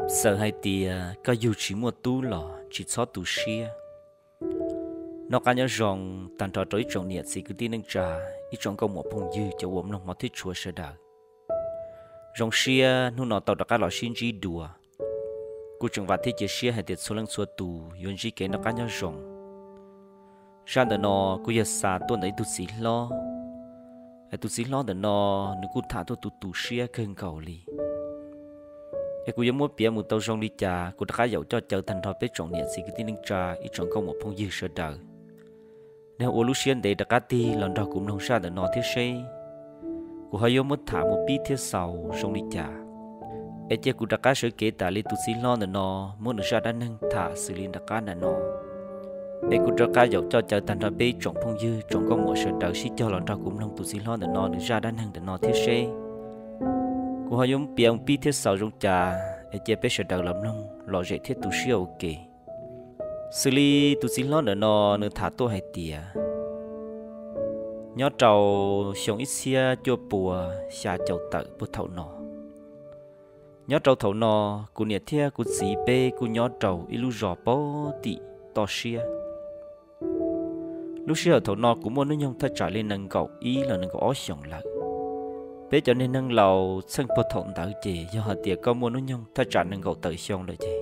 Txawm hais tias koj yug tsis muaj tub los tsis txhob tu siab. Noj qab nyob zoo tag nrho rau ib tsoom niam txiv kwv tij neej tsa, ib tsoom nkauj muam phooj ywg cov uas mloog hmov thiab tshua sawv daws. Zoo siab hnub no tau rov qab los sib ntsib dua. Kuv tseem vam thiab cia siab hais tias txhua leej txhua tus yuav ntsib kev noj qab nyob zoo. Zaj ntawm no kuj yog xa tuaj ntawm ib tug txiv hlob. Tus txiv hlob ntawm no nws kuj tham tuaj tu tu siab kawg nkaus li. Es kuv yuav muab piav mus tau zoo li cas, kuv rov qab yaum coj caw tag nrho peb tsoom niam txiv kwv tij neej tsa, ib tsoom nkauj muam phooj ywg sawv daws, nej ua lub siab ntev rov qab tig los nrog kuv mloog zaj ntawm no thiab seb kuv ho yuav muab tham mus pib thiab xaus zoo li cas. Es cia kuv rov qab sawv kev tas li tus txiv hlob ntawm no muab nws zaj dab neeg tham xws li nram qab ntawm no. Es kuv rov qab yaum coj caw tag nrho peb ib tsoom phooj ywg tsoom nkauj muam sawv daws sib cog los nrog kuv mloog tus txiv hlob ntawm no nws zaj dab neeg ntawm no thiab seb kuv ho yuav muab piav mus pib thiab xaus zoo cas. Es cia peb sawv daws los mloog lom zem thiab tu siab ua ke. Xws li tus txiv hlob ntawm no nws tham tuaj hais tias, nyob rau xyoo ib txhiab cuaj pua xya caum tawm puag thaum no, nyob rau thaum no kuv niam thiab kuv txiv peb kuj nyob rau ib lub zos pem tim toj siab. Lub sij hawm thaum no kuv muaj hnub nyoog thaj tsam li nees nkaum ib los nees nkaum ob xyoos lawm. Peb cov niag neeg laus txheej puag thaum ntawd ces yog hais tias koj muaj hnub nyoog thaj tsam nees nkaum tawm xyoo lawm ces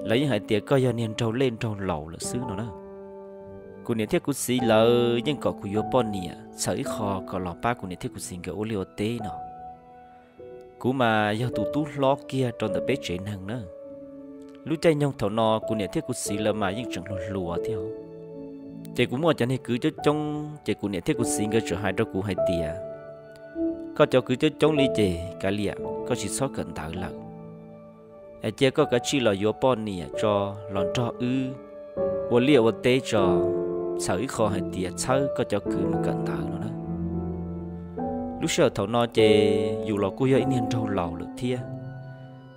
lawv yeej hais tias koj yog niag nraug lej nraug laus lawm xwb no na. Kuv niam thiab kuv txiv lawv yeej kom kuv yuav poj niam txhawm ib qho kom los pab kuv niam thiab kuv txiv nkawd ua liaj ua teb no. Kuv mas yog tus tub hlob kiag rau ntawm peb tsev neeg na. Lub caij nyoog thaum no kuv niam thiab kuv txiv lawv mas yeej tseem hluas hluas thiab. Ces kuv muaj cov niag kwv coob coob ces kuv niam thiab kuv txiv nkawd txawm hais rau kuv hais tias, koj cov kwv coob coob li ces kav liam, koj tsis txhob kawm ntawv lawm. Es cia koj kav tsij los yuav poj niam tso, los nrog wb ua liaj ua teb tso, txhawm ib qho hais tias txhawb koj cov kwv mus kawm ntawv no na. Lub sij hawm thaum no ces yus los kuj yog ib niag nraug laus lawm thiab.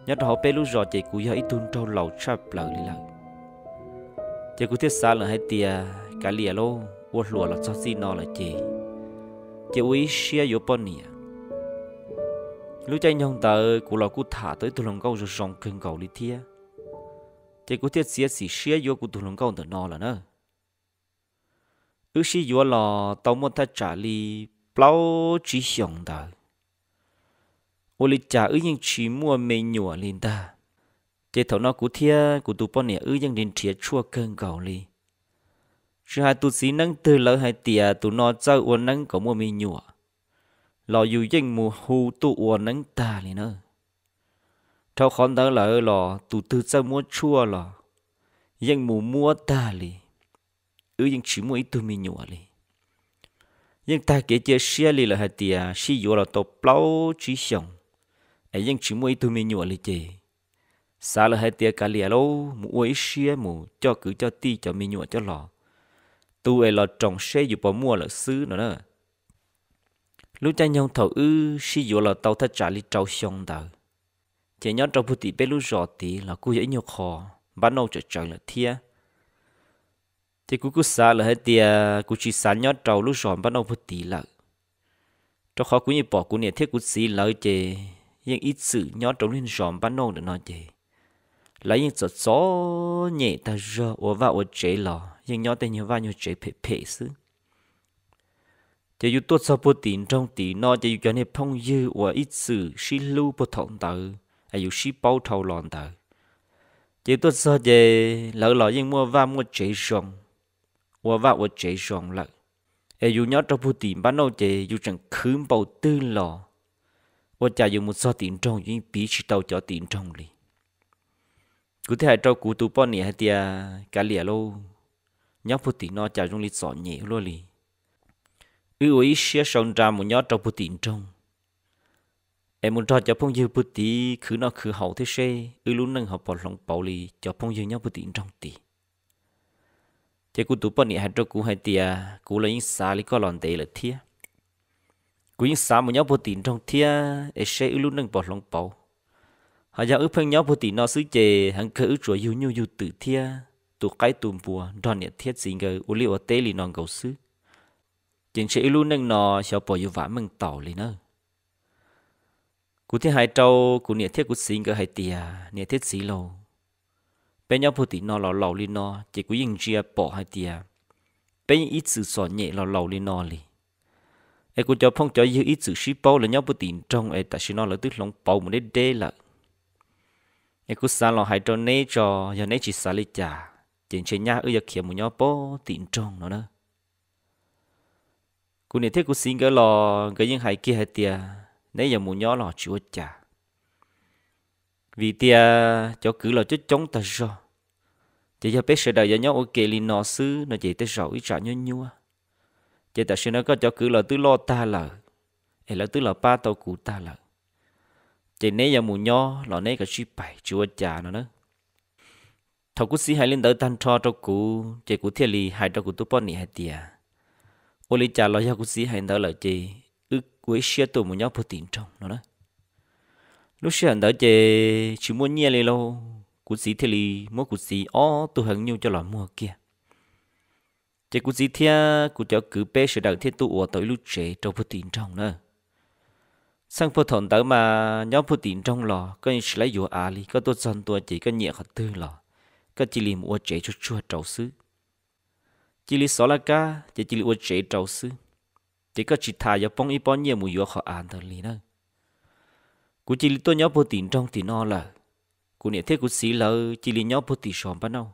Nyob rau hauv peb lub zos ces kuv yog ib tug nraug laus tshaj plaws li lawm. Ces kuv thiaj xav lawm hais tias kav liam lauj, ua hluas los txog txij no lawm ces cia ua ib siab yuav poj niam. Lub caij nyoog ntawd kuv los kuj tham tau ib tug hluas nkauj zoo zoo kawg nkaus li thiab. Ces kuv thiaj txiav txim siab yuav kuv tus hluas nkauj ntawm no lawm na. Wb sib yuav los tau muaj thaj tsam li plaub tsib xyoos ntawd, ua li cas wb yeej tsis muaj me nyuam li ntag. Ces thaum no kuv thiab kuv tus poj niam wb yeej nrhiav tshuaj kawg nkaus li. Tsis hais tus txiv neeb twg lawv hais tias tus no txawj ua neeb kom muaj me nyuam los yus yeej mus hu tuaj ua neeb tag li na. Dhau qhov ntawd lawm los tus twg txawj muab tshuaj los yeej mus muab tag li. Wb yeej tsis muaj ib tug me nyuam li. Yeej tag kev cia siab li lawm hais tias sib yuav los tau plaub tsib xyoos es yeej tsis muaj ib tug me nyuam li ces xav lawm hais tias kav liam lauj, mus ua ib siab mus coj kwv coj tij cov me nyuam coj los tu es los roos seb yus puas muaj lawm xwb no na. Lub caij nyoog thaum wb sib yuav los tau thaj tsam li rau xyoo ntawd, ces nyob rau puag tim peb lub zos tid los kuj yog ib nyuag qho npab nauj tsawm tsawv lawm thiab. Ces kuv kuj xav lawm hais tias kuv tsis xav nyob rau lub zos npab nauj puag tid lawm, rau qhov kuv yeej pom kuv niam thiab kuv txiv lawv ces yeej ib txwm nyob rau lub zos npab nauj ntawm no ces lawv yeej txom txom nyem tag zog, ua vaj ua tsev los yeej nyob tej nyuag vaj nyuag tsev phem phem xwb. Ces yus tuaj txog puag tim nroog tim no ces yus cov niag phooj ywg uas ib txwm sib hlub puag thaum ntawd es yus sib paub dhau los ntawd, ces yus tuaj txog ces lawv los yeej muaj vaj muaj tsev zoo, ua vaj ua tsev zoo lawm. Es yus nyob rau puag tim npab nauj ces yus tseem khwv npaum twg los ua cas yus mus txog tim nroog yus yeej piv tsis tau cov tim nroog li. Kuv thiaj hais rau kuv tus poj niam hais tias kav liam lauj, nyob puag tim no cas zoo li txom nyem ua luaj li. Wb ua ib siab sau nra mus nyob rau puag tim nroog es mus nrog cov phooj ywg puag tid khwv noj khwv haus thiab seb wb lub neej ho puas hloov pauv li cov phooj ywg nyob puag tim nroog tid. Ces kuv tus poj niam hais rau kuv hais tias kuv los yeej xav li koj los ntev lawm thiab. Kuv yeej xav mus nyob puag tim nroog thiab es seb wb lub neej puas hloov pauv. Ho yog wb pheej nyob puag tim no xwb ces heev kawg wb tsuas yug nyuj yug twm thiab tu qaib tu npua nrog niam thiab txiv nkawd ua liaj ua teb li no nkaus xwb, ces ntshe wb lub neej no xyov puas yuav vam meej taus li na. Kuv thiaj hais rau kuv niam thiab kuv txiv nkawd hais tias, niam thiab txiv lauj, peb nyob puag tim no los laus li no ces kuv yeej ntsia pom hais tias peb yeej ib txwm txom nyem los laus li no li. Es kuv cov phooj cov ywg ib txwm sib paub lawv nyob puag tim nroog es tam sim no lawv twb hloov pauv mus deb deb lawm. Es kuv xav los hais rau neb tso, yog neb tsis xav li cas ces ntshe nyab wb yuav khiav mus nyob puag tim nroog no na. Kuv niam thiab kuv txiv nkawd los nkawd yeej hais kiag hais tias, neb yuav mus nyob los tsis ua cas, vim tias cov kwv los coob coob tag zog, ces yog peb sawv daws yuav nyob ua ke li no xwb no ces tej zaum ib tsam nyuab nyuab, ces tam sim no koj cov kwv los twb loj tag lawm, es lawv twb los pab tau kuv tag lawm, ces neb yuav mus nyob los neb kav tsij pais tsis ua cas no na. Thaum kuv txiv hais li ntawd tag nrho rau kuv ces kuv thiaj li hais rau kuv tus poj niam hais tias, ua li cas los yog kuv txiv hais ntawd lawm ces wb ua ib siab tuaj mus nyob puag tim nroog no na. Lub sij hawm ntawd ces tsis muaj nyiaj li lauj, kuv txiv thiaj li muab kuv txiv ob tug heev nyuj coj los muag kiag. Ces kuv txiv thiab kuv cov kwv peb sawv daws thiaj tuaj ua tau ib lub tsev rau puag tim nroog na. Txheej puag thaum ntawd mas nyob puag tim nroog los koj yeej tsis laib yuav av li, koj tuaj txog ntua ces koj nyiam qhov twg los koj cia li mus ua tsev tsuag tsuag rau xwb. Cia li xov laj kab ces cia li ua tsev rau xwb, ces koj tsis tas yuav poob ib pob nyiaj mus yuav qhov av ntawd li na. Kuv cia li tuaj nyob puag tim nroog tim no lawm, kuv niam thiab kuv txiv lawv cia li nyob puag tim zos Npab Nauj.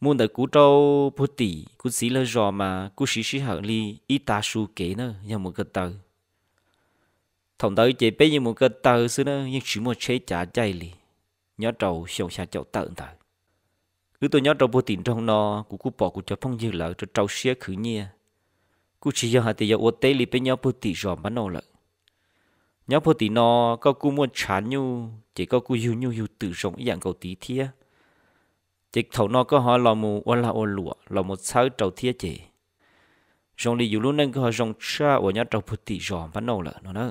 Mus ntawm kuv rau puag tim kuv txiv lawv zos mas kuj siv sij hawm li ib tav su kev na yog mus ko taw. Thaum ntawd ces peb yeej mus ko taw xwb na, yeej tsis muaj tsheb cav caij li, nyob rau xyoo xya caum tawm ntawd. Wb tuaj nyob rau puag tim nroog no, kuv kuj pom kuv cov phooj ywg lawv rau rau siab khwv nyiaj, kuj tsis yog hais tias yuav ua teb li peb nyob puag tim zos Npab Nauj lawm. Nyob puag tim no koj kuj muaj tshav nyuj ces koj kuj yug nyuj yug twm zoo ib yam nkaus tid thiab. Ces thaum no koj ho los mus ua lag ua luam los mus txhawb rau thiab ces zoo li yus lub neej koj ho zoo tshaj uas nyob rau puag tim zos Npab Nauj lawm no na.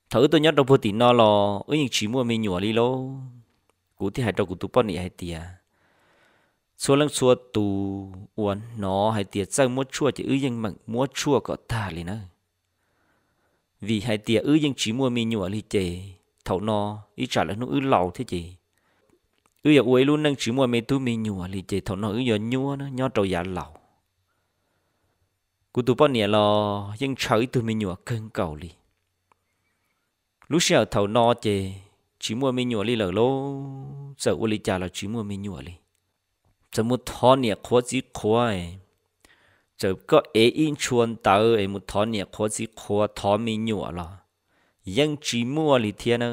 Thaum wb tuaj nyob rau puag tim no los wb yeej tsis muaj me nyuam li lauj. Kuv thiaj hais rau kuv tus poj niam hais tias, txhua leej txhua tus uas hnov hais tias txawj muab tshuaj ces wb yeej meem muab tshuaj kom tag li na. Vim hais tias wb yeej tsis muaj me nyuam li ces thaum no ib tsam lawm hnub wb laus thiab ces wb yuav ua ib lub neej tsis muaj me tub me nyuam li ces thaum no wb yuav nyuab nyob rau yav laus. Kuv tus poj niam los yeej ntshaw ib tug me nyuam kawg nkaus li. Lub sij hawm thaum no ces tsis muaj me nyuam li lawm lauj, txawm ua li cas los tsis muaj me nyuam li. Txawm mus thov niam qhuav txiv qhuav, txawm koj ev ib ntshua ntawv es mus thov niam qhuav txiv qhuav thov me nyuam los yeej tsis muaj li thiab na.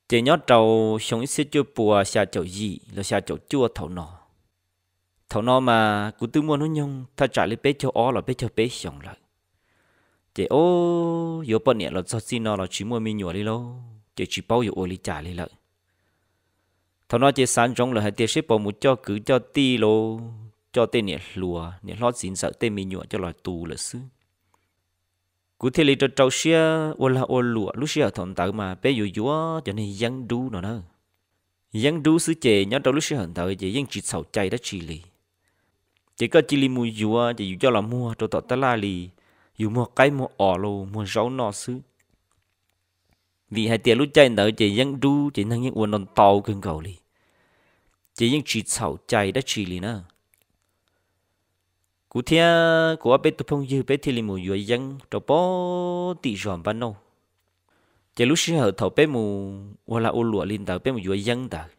Ces nyob rau xyoo ib txhiab cuaj puas xya caum yim los xya caum cuaj thaum no, thaum no mas kuv twb muaj hnub nyoog thaj tsam li peb caug ob los peb caug peb xyoos lawm. Ces o, yuav poj niam los txog txij no los tsis muaj me nyuam li lauj, ces tsis paub yuav ua li cas li lawm. Thaum no ces xav ntsoov lawm hais tias seb puas mus coj kwv coj tij lauj, coj tej niam hluas niam hlob txiv ntxawm tej me nyuam coj los tu lawm xwb. Kuv thiaj li rau rau siab ua lag ua luam. Lub sij hawm thaum ntawd mas peb yuav yuav cov neeg yeeb dub no na. Yeeb dub xwb ces nyob rau lub sij hawm ntawd ces yeej tsis txhaum cai dab tsi li. Ces koj cia li mus yuav ces yus coj los muag rau tom tab laj li, yus muag qaib muag os los muag zaub noj xwb. Vim hais tias lub caij ntawd ces yeeb dub ces neeg yeej ua ntau ntau kawg nkaus li, ces yeej tsis txhaum cai dab tsi li na. Kuv thiab kuv ob peb tug phooj ywg peb thiaj li mus yuav yeeb rau pem tim zos Npab Nauj. Ces lub sij hawm thaum peb mus ua lag ua luam li ntawd peb mus yuav yeeb ntawd,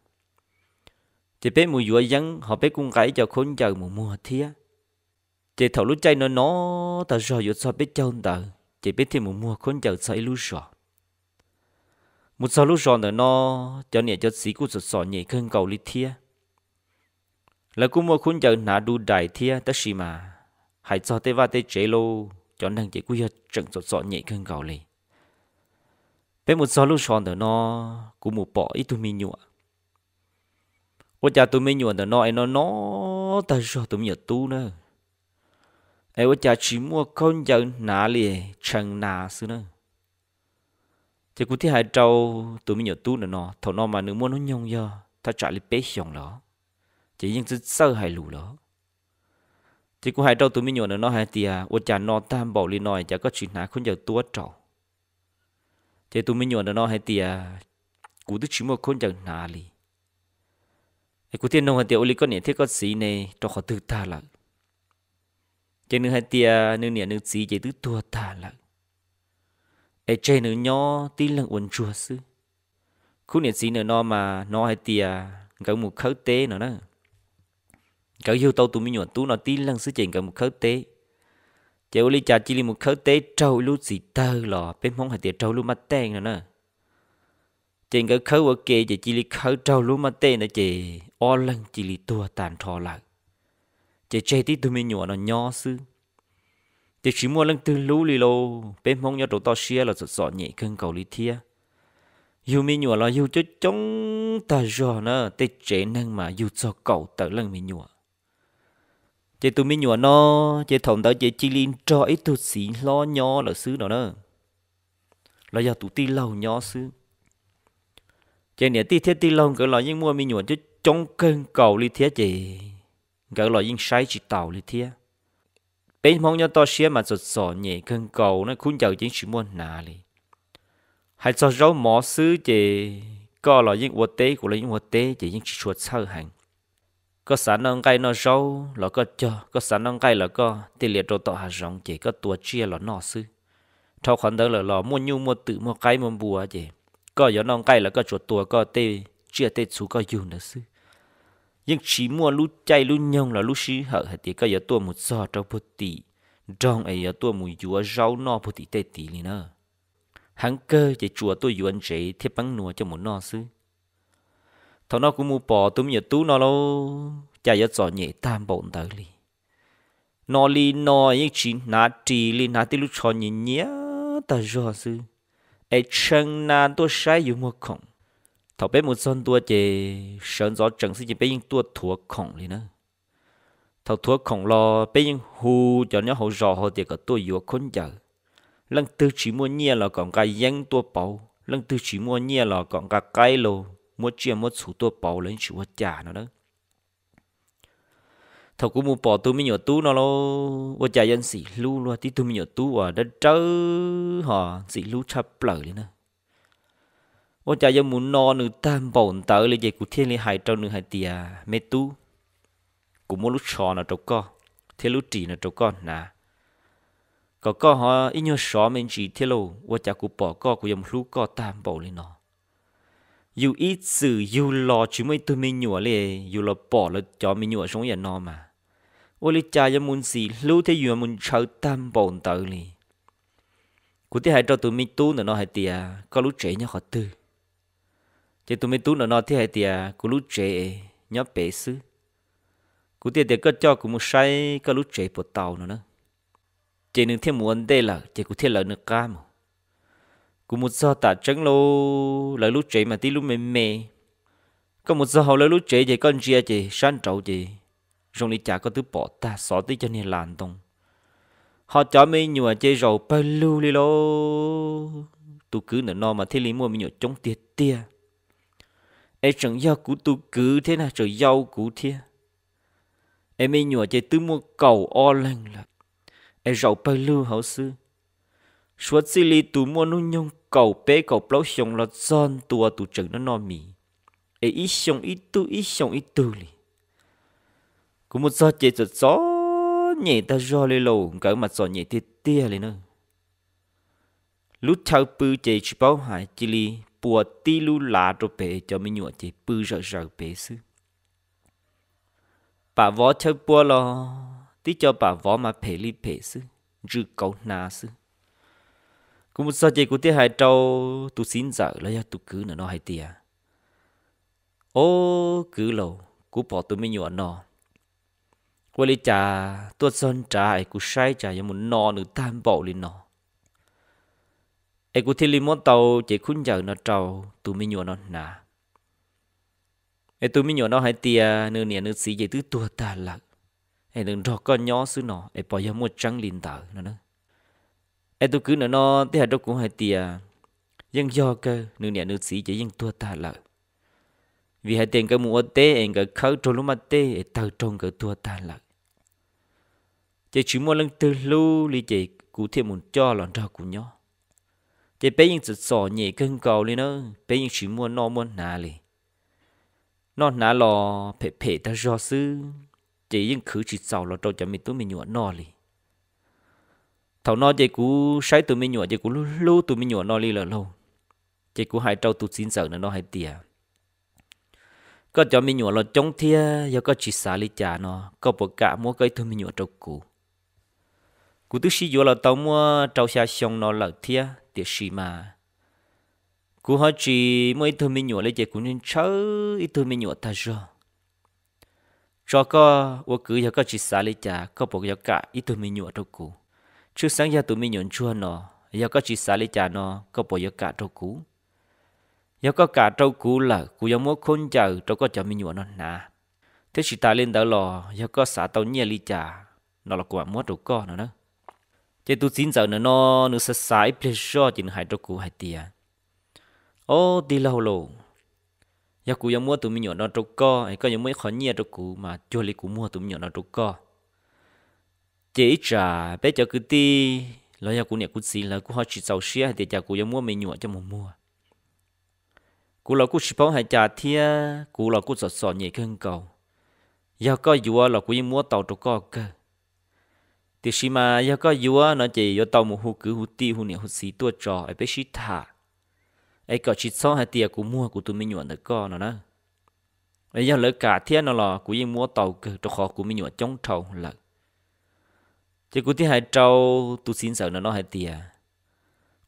ces peb mus yuav yeeb ho peb kuj nqa ib co khaub ncaws mus muag thiab. Ces thaum lub caij no no tag zog yuav txog peb caug ntawd ces peb thiaj mus muag khaub ncaws txog ib lub zos. Mus txog lub zos ntawm no, cov niam cov txiv kuj txom txom nyem kawg nkaus li thiab. Lawv kuj muaj khaub ncaws hnav du dais thiab tab sis mas hais txog tej vaj tej tsev lauj, cov neeg ces kuj yog tseem txom txom nyem kawg nkaus li. Peb mus txog lub zos ntawm no, kuv mus pom ib tug me nyuam. Ua cas tus me nyuam ntawm no es no no tag zog, tus me nyuam tub na, es ua cas tsis muaj khaub ncaws hnav li, tshee nas xwb na. Ces kuv thiaj hais rau tus me nyuam tub ntawm no, thaum no mas nws muaj hnub nyoog yog thaj tsam li peb xyoos lawm, ces yeej txawj txawj hais lus lawm. Ces kuv hais rau tus me nyuam ntawm no hais tias, ua cas no tag npaum li no cas koj tsis hnav khaub ncaws tuab rau? Ces tus me nyuam ntawm no hais tias, kuv twb tsis muaj khaub ncaws hnav li. Es kuv thiaj nug hais tias, ua li koj niam thiab koj txiv ne rau qhov twg tag lawm? Ces nws hais tias nws niam nws txiv ces twb tuag tag lawm, es tseg nws nyob tib leeg ua ntsuag xwb. Khub niam txiv ntawm no mas hnov hais tias nkawd mus khawb teb no na. Nkawd yug tau tus me nyuam tub no tib leeg xwb ces nkawd mus khawb teb. Ces ua li cas cia li mus khawb teb raug ib lub txiv tawg los peb Hmoob hais tias raug lub maj tej no na. Ces nkawd khawb ua ke ces cia li khawb raug lub maj tej ntawd ces ob leeg cia li tuag tag nrho lawm. Ces tseg tib tug me nyuam no nyob xwb. Ces tsis muaj leej twg hlub li lauj, peb Hmoob nyob rau toj siab los txom txom nyem kawg nkaus li thiab. Yug me nyuam los yug coob coob tag zog na, tej tsev neeg mas yug txog kaum tawm leej me nyuam. Ces tus me nyuam no, ces thaum ntawd ces cia li nrog ib tug txiv hlob nyob lawm xwb no na, los yog tus tij laug nyob xwb. Ces niam tij thiab tij laug nkawd los yeej muaj me nyuam coob coob kawg nkaus li thiab ces nkawd los yeej saib tsis taus li thiab. Peb Hmoob nyob toj siab mas txom txom nyem kawg nkaus na, khaub ncaws ces yeej tsis muaj hnav li. Hais txog zaub mov xwb ces koj los yeej ua teb, kuv los yeej ua teb ces yeej tsis tshua txhawj heev. Koj xav noj nqaij noj zaub los koj cog, koj xav noj nqaij los koj tej lias rau tom hav zoov ces koj tua tsiaj los noj xwb. Dhau qhov ntawd lawm los muaj nyuj muaj twm muaj qaib muaj npua ces koj yuav noj nqaij los koj tsuas tua koj tej tsiaj tej txhu koj yug ntawd xwb. Yeej tsis muaj lub caij lub nyoog los lub sij hawm hais tias koj yuav tuaj mus txog rau puag tim nroog es yuav tuaj mus yuav zaub noj puag tim tej tid li na. Heev kawg ces tsuas tuaj yuav ntsev thiab peeb nua coj mus noj xwb. Thaum no kuv mus pom tus me nyuam tub no lauj, cas yuav txom nyem tag npaum ntawd li. No li no yeej tsis hnav ris li, hnav tib lub tsho nyias nyias tag zog xwb, es tshee na tuaj saib yus muag khoom. Thaum peb mus txog ntua ces sawv ntxov tsees xwb ces peb yeej tuaj thuav khoom li na. Thaum thuav khoom los peb yeej hu cov nyob hauv zos hais tias kom tuaj yuav khaub ncaws. Leej twg tsis muaj nyiaj los kom nqa yeeb tuaj pauv, leej twg tsis muaj nyiaj los kom nqa qaib los muab tsiaj muab txhu tuaj pauv, lawv yeej tsis ua cas no na. Thaum kuv mus pom tus me nyuam tub no lauj, ua cas yuav ntxim hlub luaj, tib tug me nyuam tub uas dawb dawb ho ntxim hlub tshaj plaws li na. Ua cas yuav mus no nws tag npaum ntawd li ces kuv thiaj li hais rau nws hais tias, me tub, kuv muab lub tsho no rau koj thiab lub ris no rau koj hnav, kom koj ho ib nyuag sov me ntsis thiab lauj. Ua cas kuv pom koj kuv yuav mus hlub koj tag npaum li no? Yus ib txwm yug los tsis muaj ib tug me nyuam li, yus los pom lawv cov me nyuam zoo yam no mas, ua li cas yuav mus ntxim hlub thiab yuav mus ntshaw tag npaum ntawd li? Kuv thiaj hais rau tus me tub ntawm no hais tias, koj lub tsev nyob qhov twg? Ces tus me tub ntawm no thiaj hais tias, kuv lub tsev nyob pem xwb. Kuv thiaj tias, koj coj kuv mus saib koj lub tsev puas tau no na. Ces nws thiaj mus ua ntej lawm ces kuv thiaj lawv nws qab mus. Kuv mus txog tam tseeb lauj, lawv lub tsev mas tib lub me me. Koj mus txog hauv lawv lub tsev ces koj ntsia ces sab nraud ces zoo li cas koj twb pom tag xov tib cov niag las ntoo. Ho cov me nyuam ces zaum pawg lug li lauj. Tus kwv ntawm no mas thiaj li muaj me nyuam coob tiag tiag. Es tseem yog kuv tus kwv thiab na, tseem yau kuv thiab. Es me nyuam ces twb muaj kaum ob leeg lawm, es zaum pawg lug hauv xwb. Suav txij li tus muaj hnub nyoog kaum peb kaum plaub xyoo los txog ntua tus tseem noj noj mis, es ib xyoo ib tug ib xyoo ib tug li. Kuv mus txog ces txom txom nyem tag zog li lauj, nkawd mas txom nyem tiag tiag li na. Lub chaw pw ces tsis paub hais, cia li pua tib lub lav rau pem, cov me nyuam ces pw zawm zaws pem xwb. Pam vov chaw pua los tib co pam vov mas phem li phem xwb, ntsws kauv hnav xwb. Kuv mus txog ces kuv thiaj hais rau tus txiv ntxawm los yog tus kwv ntawm no hais tias, ob kwv laus, kuv pom tus me nyuam no, ua li cas tuaj txog nrad es kuv saib cas yuav mus no nws tag npaum li no. Es kuv thiaj li muab tau cev khaub ncaws no rau tus me nyuam no hnav. Es tus me nyuam no hais tias nws niam nws txiv ces twb tuag tag lawm, es nws nrog koj nyob xwb no es puas yog muaj tseeb li ntawd no. Es tus kwv ntawm no thiaj hais rau kuv hais tias, yeej yog kawg, nws niam nws txiv ces yeej tuag tag lawm, vim hais tias nkawd mus ua teb es nkawd khawb raug lub maj teb es tawg raug nkawd tuag tag lawm. Ces tsis muaj leej twg hlub li ces kuv thiaj mus coj los nrog kuv nyob. Ces peb yeej txom txom nyem kawg nkaus li na, peb yeej tsis muaj noj muaj hnav li. Noj hnav los phem phem tag zog xwb, ces yeej khwv tsis txaus los rau cov me tub me nyuam noj li. Thaum no ces kuv saib tus me nyuam ces kuv hlub hlub tus me nyuam no li lawm lauj. Ces kuv hais rau tus txiv ntxawm ntawm no hais tias, koj cov me nyuam los coob thiab, yog koj tsis xav li cas no koj puas kam muab koj ib tug me nyuam rau kuv? Kuv twb sib yuav los tau muaj rau xya xyoo no lawm thiab, tiam sis mas kuv ho tsis muaj ib tug me nyuam li ces kuv ntshaw ib tug me nyuam tag zog. Tso koj ua kwv, yog koj tsis xav li cas koj puas yuav kam ib tug me nyuam rau kuv? Tshwj xeeb yog tus me nyuam ntsuag no, yog koj tsis xav li cas no koj puas yuav kam rau kuv? Yog koj kam rau kuv lawm, kuv yuav muab khaub ncaws rau koj cov me nyuam no hnav, thiab tsis tas li ntawd los yog koj xav tau nyiaj li cas no los kuv mam muab rau koj no na. Ces tus txiv ntxawm ntawm no nws xav xav ib pliag zoj ces nws hais rau kuv hais tias, ob tij laug lauj, yog kuv yuav muab tus me nyuam no rau koj es koj yuav muab ib qho nyiaj rau kuv mas cuag li kuv muag tus me nyuam no rau koj. Ces ib tsam peb cov kwv tij los yog kuv niam kuv txiv lawv kuj ho tsis txaus siab hais tias cas kuv yuav muab me nyuam coj mus muag. Kuv los kuj tsis paub hais cas thiab, kuv los kuj txom txom nyem kawg nkaus. Yog koj yuav los kuv yeej muab tau rau koj kawg. Tiam sis mas yog koj yuav no ces yuav tau mus hu kwv hu tij hu niam hu txiv tuaj tso es peb sib tham, es kom tsis txhob hais tias kuv muag kuv tus me nyuam ntawm koj no na. Yog lawv kam thiab no los kuv yeej muab tau kawg rau qhov kuv me nyuam coob dhau lawm. Ces kuv thiaj hais rau tus txiv ntxawm ntawm no hais tias,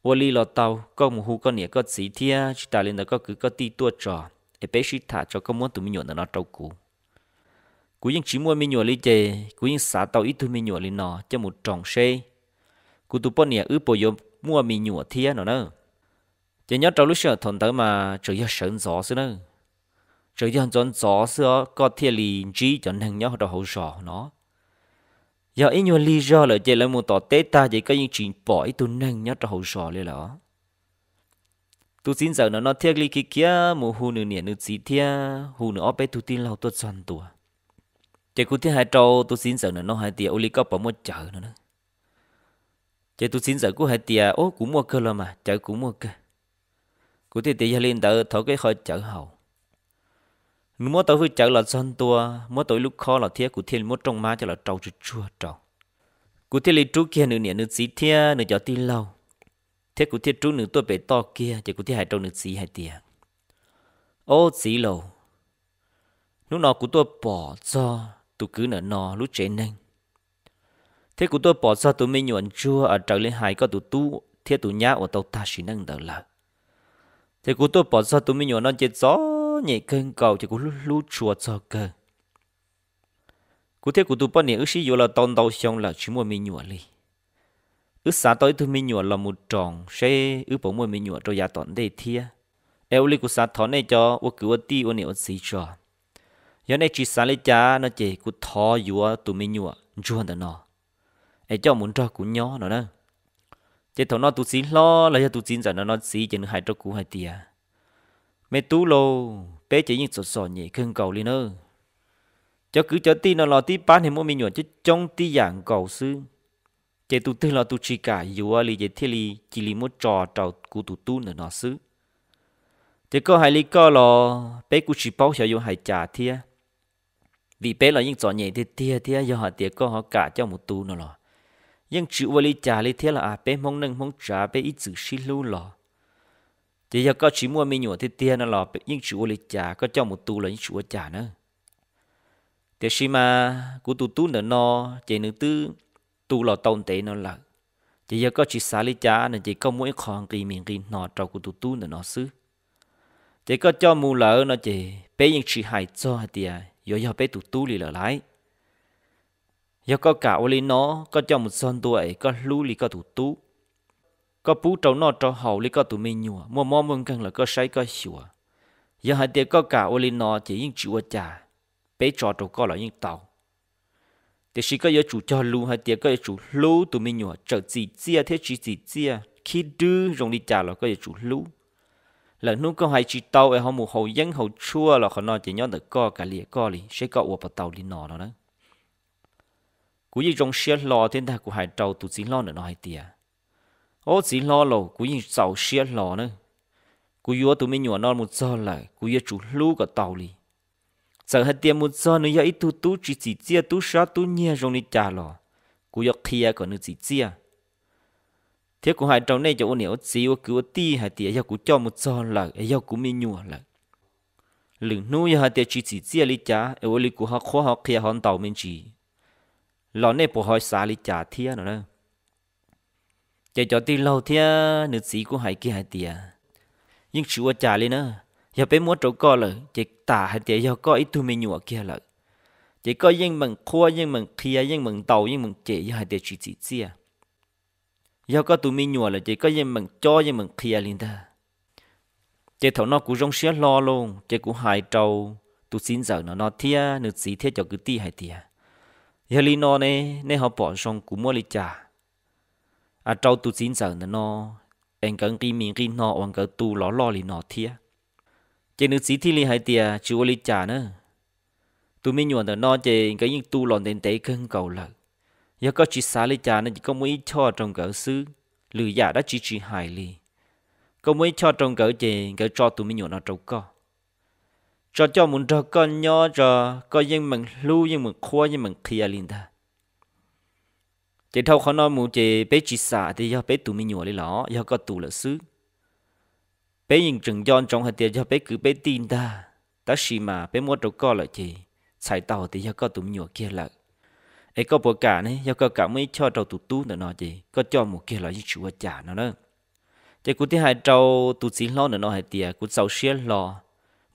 ua li los tau, koj mus hu koj niam koj txiv thiab tsis tas li ntawd koj kwv koj tij tuaj tso, es peb sib tham tso koj muab tus me nyuam ntawm no rau kuv. Kuv yeej tsis muaj me nyuam li ces kuv yeej xav tau ib tug me nyuam li no coj mus roos seb kuv tus poj niam wb puas yuav muaj me nyuam thiab no na. Ces nyob rau lub sij hawm thaum ntawd mas tseem yog sawv ntxov xwb na, tseem yog ntxov ntxov xwb os koj thiaj li ntsib cov neeg nyob rau hauv zos no. Yog ib nyuag lig zog lawm ces lawv mus tom teb tag ces koj yeej tsis pom ib tug neeg nyob rau hauv zos li lawm os. Tus txiv ntxawm ntawm no thiaj li khiav khiav mus hu nws niam nws txiv thiab hu nws ob peb tug tij laug tuaj txog ntua. Ces kuv thiaj hais rau tus txiv ntxawm ntawm no hais tias, ua li koj puas muaj cawv no na? Ces tus txiv ntxawm kuj hais tias, ub, kuv muaj kawg los mas, cawv kuv muaj kawg. Kuv thiaj tias, yog li ntawd thov koj ib qho cawv haus. Nws muab tau hwj cawv los txog ntua, muab tau ib lub khob los thiab kuv thiaj li muab rooj mab coj los rau tsuag tsuag rau. Kuv thiaj li rub kiag nws niam nws txiv thiab nws cov tij laug, thiab kuv thiaj rub nws tuaj pem toj kiag ces kuv thiaj hais rau nws txiv hais tias, ob txiv laus, hnub no kuv tuaj pom txog tus kwv ntawm no lub tsev neeg, thiab kuv tuaj pom txog tus me nyuam ntsuag uas raws li hais koj tus tub thiab tus nyab uas tau tag sim neej ntawd lawm. Ces kuv tuaj pom txog tus me nyuam no ces txom nyem kawg nkaus ces kuv hlub hlub tshua txog kawg. Kuv thiab kuv tus poj niam wb sib yuav los tau ntau xyoo lawm tsis muaj me nyuam li. Wb xav tau ib tug me nyuam los mus roos seb wb puas muaj me nyuam rau yav tom ntej thiab. Es ua li kuv xav thov nej cov ua kwv ua tij ua niam ua txiv tso, yog nej tsis xav li cas no ces kuv thov yuav tus me nyuam ntsuag ntawm no es coj mus nrog kuv nyob no na. Ces thaum no tus txiv hlob los yog tus txiv ntxawm ntawm no txiv ces nws hais rau kuv hais tias, me tub lauj, peb ces yeej txom txom nyem kawg nkaus li na. Cov kwv cov tij no los tib pab niag muaj me nyuam coob coob tib yam nkaus xwb, ces tus twg los tus tsis kam yuav li ces thiaj li cia li muab tso rau kuv tus tub ntawm no xwb. Ces koj hais li koj los peb kuj tsis paub xyov yuav hais cas thiab, vim peb los yeej txom nyem tiag tiag thiab yog hais tias koj ho kam coj mus tu no los yeej tsis ua li cas li thiab los as, peb Hmoob neej Hmoob tsav peb ib txwm sib hlub los. Ces yog koj tsis muaj me nyuam tiag tiag no los yeej tsis ua li cas, koj coj mus tu los yeej tsis ua cas na. Tiam sis mas kuv tus tub ntawm no ces nws twb tu los tau ntev no lawm, ces yog koj tsis xav li cas no ces koj muab ib qho nqi mis nqi hno rau kuv tus tub ntawm no xwb. Ces koj coj mus lawm no ces peb yeej tsis hais txog hais tias yuav yog peb tus tub li lawm lauj. Yog koj kam ua li no, koj coj mus txog ntua es koj hlub li koj tus tub, koj pub rau noj rau haus li koj tus me nyuam, muaj mob muaj nkeeg los koj saib koj xyuas. Yog hais tias koj kam ua li no ces yeej tsis ua cas, peb tso rau koj los yeej tau. Tiam sis koj yuav tsum cog lus hais tias koj yuav tsum hlub tus me nyuam, txawm txim txiaj thiab tsis txim txiaj, khib dwb zoo li cas los koj yuav tsum hlub. Lwm hnub koj hais tsis tau es ho mus haus yeeb haus tshuaj los qhov no ces nyob ntawm koj, kav liam koj li seb koj ua puas tau li no no na. Kuv yeej zoo siab hlo thiab ntag, kuv hais rau tus txiv hlob ntawm no hais tias, Ob txiv hlob laus, kuv yeej txaus siab hlo na. Kuv yuav tus me nyuam no mus txog lawm, kuv yuav tsum hlub kom tau li. Txawm hais tias mus txog nws yog ib tug tub tsis txim txiaj, tub sab tub nyiag zoo li cas los kuv yuav qhia kom nws txim txiaj. Thiab kuv hais rau nej cov ua niam ua txiv ua kwv ua tij hais tias yog kuv coj mus txog lawm es yog kuv me nyuam lawm, lwm hnub yog hais tias tsis txim txiaj li cas es ua li kuv ho qhuab ho qhia ho ntaus me ntsis los nej puas ho xav li cas thiab no na? Ces cov tij laug thiab nws txiv kuj hais kiag hais tias, yeej tsis ua cas li na. Yog peb muab rau koj lawm ces tam hais tias yog koj ib tug me nyuam kiag lawm, ces koj yeej meem qhuab yeej meem qhia yeej meem ntaus yeej meem cem yog hais tias tsis txim txiaj. Yog koj tus me nyuam lawm ces koj yeej meem cob yeej meem qhia li ntag. Ces thaum no kuv zoo siab hlo loo ces kuv hais rau tus txiv ntxawm no no thiab nws txiv thiab cov kwv tij hais tias, yog li no ne, nej ho pom zoo kuv muab li cas rau tus txiv ntxawm ntawm no es nkawd nqi mis nqi no uas nkawd tu los loj li no thiab? Ces nws txiv thiaj li hais tias tsis ua li cas na. Tus me nyuam ntawm no ces nkawd yeej tu los ntev ntev kawg nkaus lawm. Yog koj tsis xav li cas no ces koj muab ib choj rau nkawd xwb, lwm yam dab tsi tsis hais li. Koj muab ib choj rau nkawd ces nkawd tso tus me nyuam no rau koj, tso coj mus nrog koj nyob tso, koj yeej meem hlub yeej meem qhuab yeej meem qhia li ntag. Ces dhau qhov no mus ces peb tsis xam tias yog peb tus me nyuam li los yog koj tus lawm xwb. Peb yeej tseem nco ntsoov hais tias yog peb kwv peb tij ntag, tab sis mas peb muab rau koj lawm ces txhais tau tias yog koj tus me nyuam kiag lawm. Es koj puas kam ne? Yog koj kam muab ib choj rau tus tub ntawm no ces koj coj mus kiag los yeej tsis ua cas no na. Ces kuv thiaj hais rau tus txiv hlob ntawm no hais tias kuv txaus siab hlo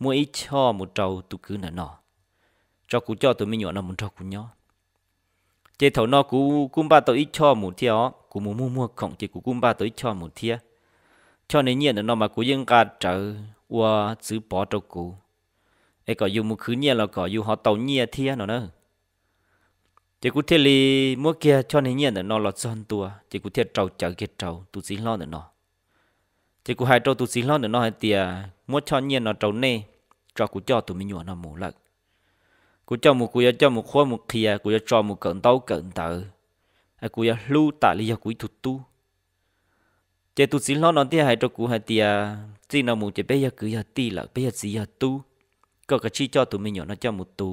muab ib choj mus rau tus kwv ntawm no, tso kuv coj tus me nyuam no mus nrog kuv nyob. Ces thaum no kuv kuj npaj tau ib choj mus thiab os, kuv mus muag muag khoom ces kuv kuj npaj tau ib choj mus thiab. Choj niag nyiaj ntawm no mas kuv yeej nqa rawv ua txwv pov rau kuv, es kom yus mus khwv nyiaj los kom yus ho tau nyiaj thiab no na. Ces kuv thiaj li muab kiag choj niag nyiaj ntawm no los txog ntua ces kuv thiaj rau cawv kiag rau tus txiv hlob ntawm no. Ces kuv hais rau tus txiv hlob ntawm no hais tias muab choj nyiaj no rau nej, tso kuv coj tus me nyuam no mus lawm. Kuv coj mus kuv yuav coj mus qhuab mus qhia, kuv yuav tso mus kawm ntaub kawm ntawv, kuv yuav hlub tam li yog kuv ib tug tub. Ces tus txiv hlob no thiaj hais rau kuv hais tias txij no mus ces peb yog kwv yog tij lawm, peb yog txiv yog tub, koj kav tsij coj tus me nyuam no coj mus tu.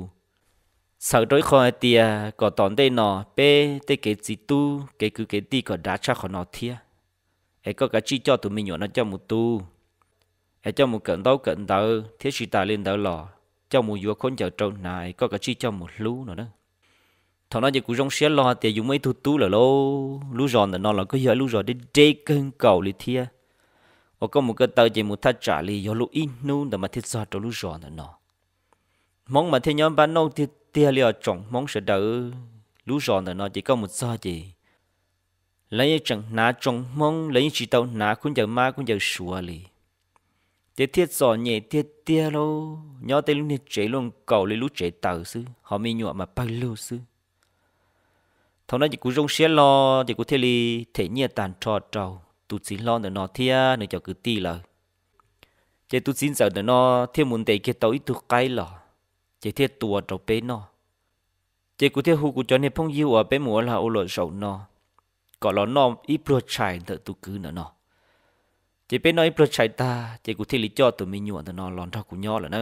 Txhawm rau ib qho hais tias kom tom ntej no peb tej kev txiv tub kev kwv kev tij kom dav tshaj qhov no thiab, es koj kav tsij coj tus me nyuam no coj mus tu, es coj mus kawm ntaub kawm ntawv thiab tsis tas li ntawd los coj mus yuav khaub ncaws rau hnav es koj kav tsij coj mus hlub no na. Thaum no ces kuv zoo siab lo tias yus muaj ib tug tub lawm lauj. Lub zos ntawm no los kuj yog lub zos deb deb kawg nkaus li thiab, uas koj mus ko taw ces mus thaj tsam li yog lub ib hnub ntawd mas thiaj txog rau lub zos ntawm no. Hmoob mas thiaj nyob npab nauj tiag tiag li os tsoom Hmoob sawv daws. Lub zos ntawm no ces koj mus txog ces lawv yeej tseem hnav tsoo Hmoob, lawv yeej tsis tau hnav khaub ncaws mab khaub ncaws suav li. Ces thiaj txom nyem tiag tiag lauj, nyob tej lub niag tsev luaj nkaus li lub tsev taws xwb, ho me nyuam mas pawg lug xwb. Thaum no ces kuv zoo siab lo, ces kuv thiaj li them nyiaj tag nrho rau tus txiv hlob ntawm no thiab nws cov kwv tij lawm. Ces tus txiv ntxawm ntawm no thiaj mus ntes kiag tau ib tug qaib los, ces thiaj tua rau peb noj. Ces kuv thiaj hu kuv cov niag phooj ywg uas peb mus ua lag ua luam zaum no kom los noj ib pluag tshais ntawm tus kwv ntawm no. Ces peb noj ib pluag tshais tag ces kuv thiaj li coj tus me nyuam ntawm no los nrog kuv nyob lawm na.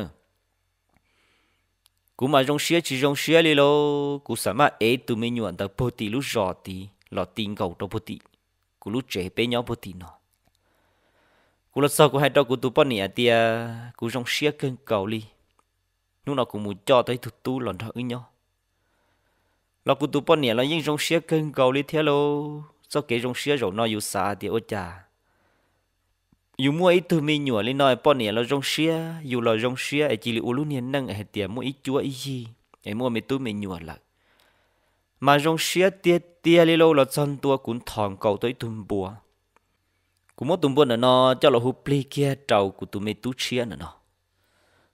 Kuv mas zoo siab tsis zoo siab li lauj, kuv xam maj ev tus me nyuam ntawd puag tim lub zos tid los ti nkaus rau puag tim kuv lub tsev peb nyob puag tim no. Kuv los txog kuv hais rau kuv tus poj niam tias kuv zoo siab kawg nkaus li, hnub no kuv mus coj tau ib tug tub los nrog wb nyob. Los kuv tus poj niam los yeej zoo siab kawg nkaus li thiab lauj. Txoj kev zoo siab zaum no yus xav tias ua cas yus muaj ib tug me nyuam li no, poj niam los zoo siab, yus los zoo siab es cia li ua lub niag neej hais tias muaj ib cuab ib yig es muaj me tub me nyuam lawm. Mas zoo siab tiag tiag li lauj, los txog ntua kuv nthos nkaus tau ib tug npua. Kuv muab tus npua ntawm no coj los hu plig kiag rau kuv tus me tub tshiab ntawm no.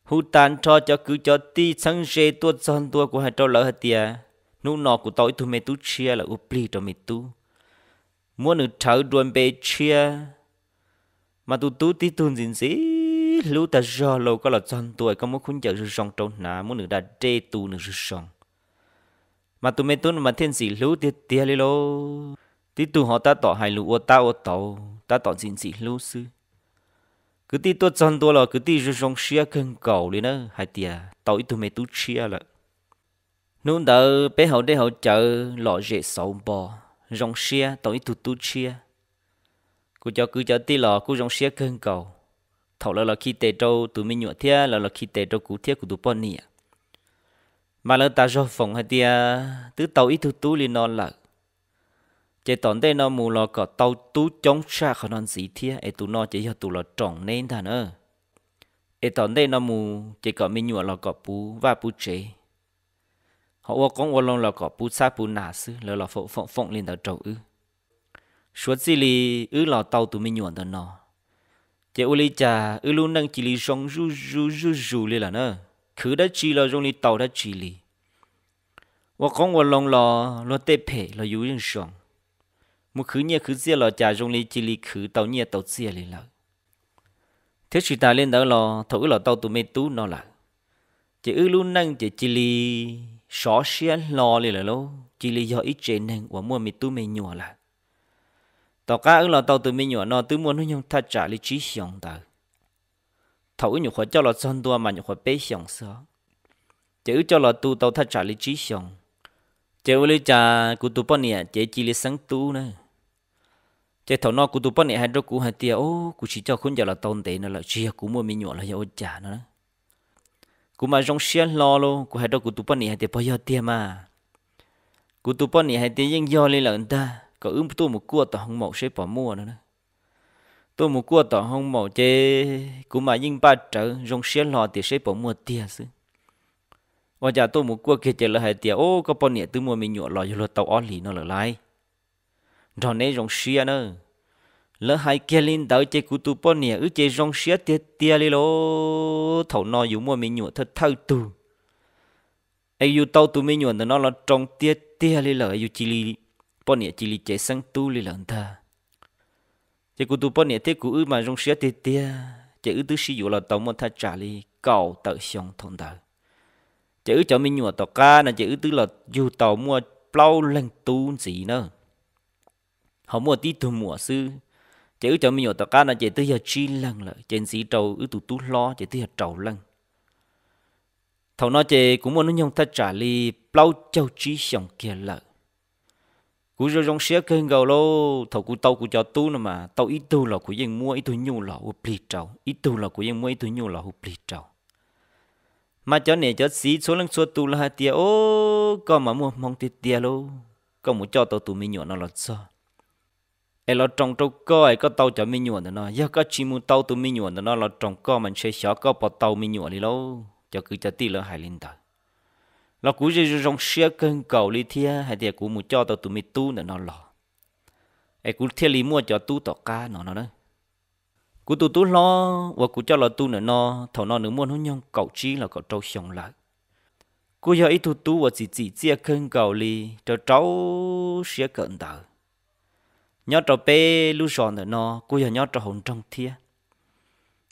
Hu tag nrho cov kwv cov tij txheeb ze tuaj txog ntua, kuv hais rau lawv hais tias hnub no kuv tau ib tug me tub tshiab lawm, ua plig rau me tub, muab nws rhawv dua npe tshiab. Mas tus tub tib tug ntxim ntxim hlub tag zog lauj, koj los txog ntua koj muab khaub ncaws zoo zoo rau hnav, muab nws da dej tu nws zoo zoo. Mas tus me tub no mas thiaj ntxim hlub tiag tiag li lauj. Tib tug ho tab tom hais lus ua tab ua tauv, tab tom ntxim ntxim hlub xwb. Kwv tij tuaj txog ntua los kwv tij zoo zoo siab kawg nkaus li na, hais tias tau ib tug me tub tshiab lawm. Hnub ntawd peb haus dej haus cawv lom zem xauv npo, zoo siab tau ib tug tub tshiab. Kuv cov kwv cov tij los kuj zoo siab kawg nkaus. Thaum lawv los khi tes rau tus me nyuam thiab lawv los khi tes rau kuv thiab kuv tus poj niam, mas lawv tas zog foom hais tias twb tau ib tug tub li no lawm, ces tom ntej no mus los kom tau tub coob tshaj qhov no ntxiv thiab es tus no ces yog tus los roos neb ntag na. Es tom ntej no mus ces kom me nyuam los kom puv vaj puv tsev, ho ua qoob ua loo los kom puv txhab puv nas xwb. Lawv los foom foom foom li ntawd rau wb. Suav txij li wb los tau tus me nyuam ntawm no, ces ua li cas wb lub neej cia li zoo zuj zus zuj zus li lawm na. Khwv dab tsi los zoo li tau dab tsi li. Ua qoob ua loo los luag tej phem los yus yeej zoo. Mus khwv nyiaj khwv txiaj los cas zoo li cia li khwv tau nyiaj tau txiaj li lawm. Thiab tsis tas li ntawd los thaum wb los tau tus me tub no lawm, ces wb lub neej ces cia li sov siab hlo li lawm lauj, cia li yog ib tse neeg uas muaj me tub me nyuam lawm. Tom qab wb los tau tus me nyuam no twb muaj hnub nyoog thaj tsam li tsib xyoos ntawd. Thaum wb nyuam qhuav coj los txog ntua mas nyuam qhuav peb xyoos xwb, ces wb coj los tu tau thaj tsam li tsib xyoos, ces ua li cas kuv tus poj niam ces cia li xeeb tub na. Ces thaum no kuv tus poj niam hais rau kuv hais tias, o, kuv tsis coj khaub ncaws los tau ntev no lawm, tsis yog kuv muaj me nyuam los yog ua cas no na. Kuv mas zoo siab hlo lauj, kuv hais rau kuv tus poj niam hais tias, puas yog tiag mas? Kuv tus poj niam hais tias yeej yog li lawm ntag, kom wb tuaj mus kuaj tom hoo maum seb puas muaj no na. Tuaj mus kuaj tom hoo maum ces kuv mas yeej npaj rawv zoo siab hlo tias seb puas muaj tiag xwb. Ua cas tuaj mus kuaj kiag ces lawv hais tias, o, koj poj niam twb muaj me nyuam los yog luag tau ob hlis no lawm lauj. Nrog neb zoo siab na. Lawv hais kiag li ntawd ces kuv tus poj niam wb ces zoo siab tiag tiag li lauj. Thaum no yus muaj me nyuam thawj thawj tug, es yus tau tus me nyuam ntawm no los roos tiag tiag li lawm, yus cia li, poj niam cia li cev xeeb tub li lawm ntag. Ces kuv tus poj niam thiab kuv wb mas zoo siab tiag tiag, ces wb twb sib yuav los tau muaj thaj tsam li kaum tawm xyoo thaum ntawd. Ces wb cov me nyuam tom qab no ces wb twb los yug tau muaj plaub leeg tub ntxiv na. Ho muaj tib tug muam xwb, ces wb cov me nyuam tom qab no ces twb yog tsib leeg lawm, ces ntxiv rau wb tus tub hlob ces twb yog rau leej. Thaum no ces kuv muaj hnub nyoog thaj tsam li plaub caug tsib xyoos kiag lawm. Kuv zoo zoo siab kawg nkaus lauj, thaum kuv tau kuv cov tub no mas tau ib tug los kuv yeej muab ib tug nyuj los ua plig rau, ib tug los kuv yeej muab ib tug nyuj los hu plig rau. Mas cov niam cov txiv txhua leej txhua tus los hais tias, o, koj mas muaj hmoo tiag tiag lauj, koj mus coj tau tus me nyuam no los txog es los roos rau koj es koj tau cov me nyuam ntawm no. Yog koj tsis mus tau tus me nyuam ntawm no los roos koj mas ntshe xyov koj puas tau me nyuam li lauj. Cov kwv cov tij lawv hais li ntawd los kuv zoo zoo siab kawg nkaus li thiab hais tias kuv mus coj tau tus me tub ntawm no los es kuv thiaj li muaj cov tub tom qab no no na. Kuv tus tub hlob uas kuv coj los tu ntawm no, thaum no nws muaj hnub nyoog kaum tsib los kaum rau xyoo lawm. Kuj yog ib tug tub uas txim txim txiaj kawg nkaus li, rau rau siab kawm ntawv. Nyob rau peb lub zos ntawm no kuj yog nyob rau hauv nroog thiab,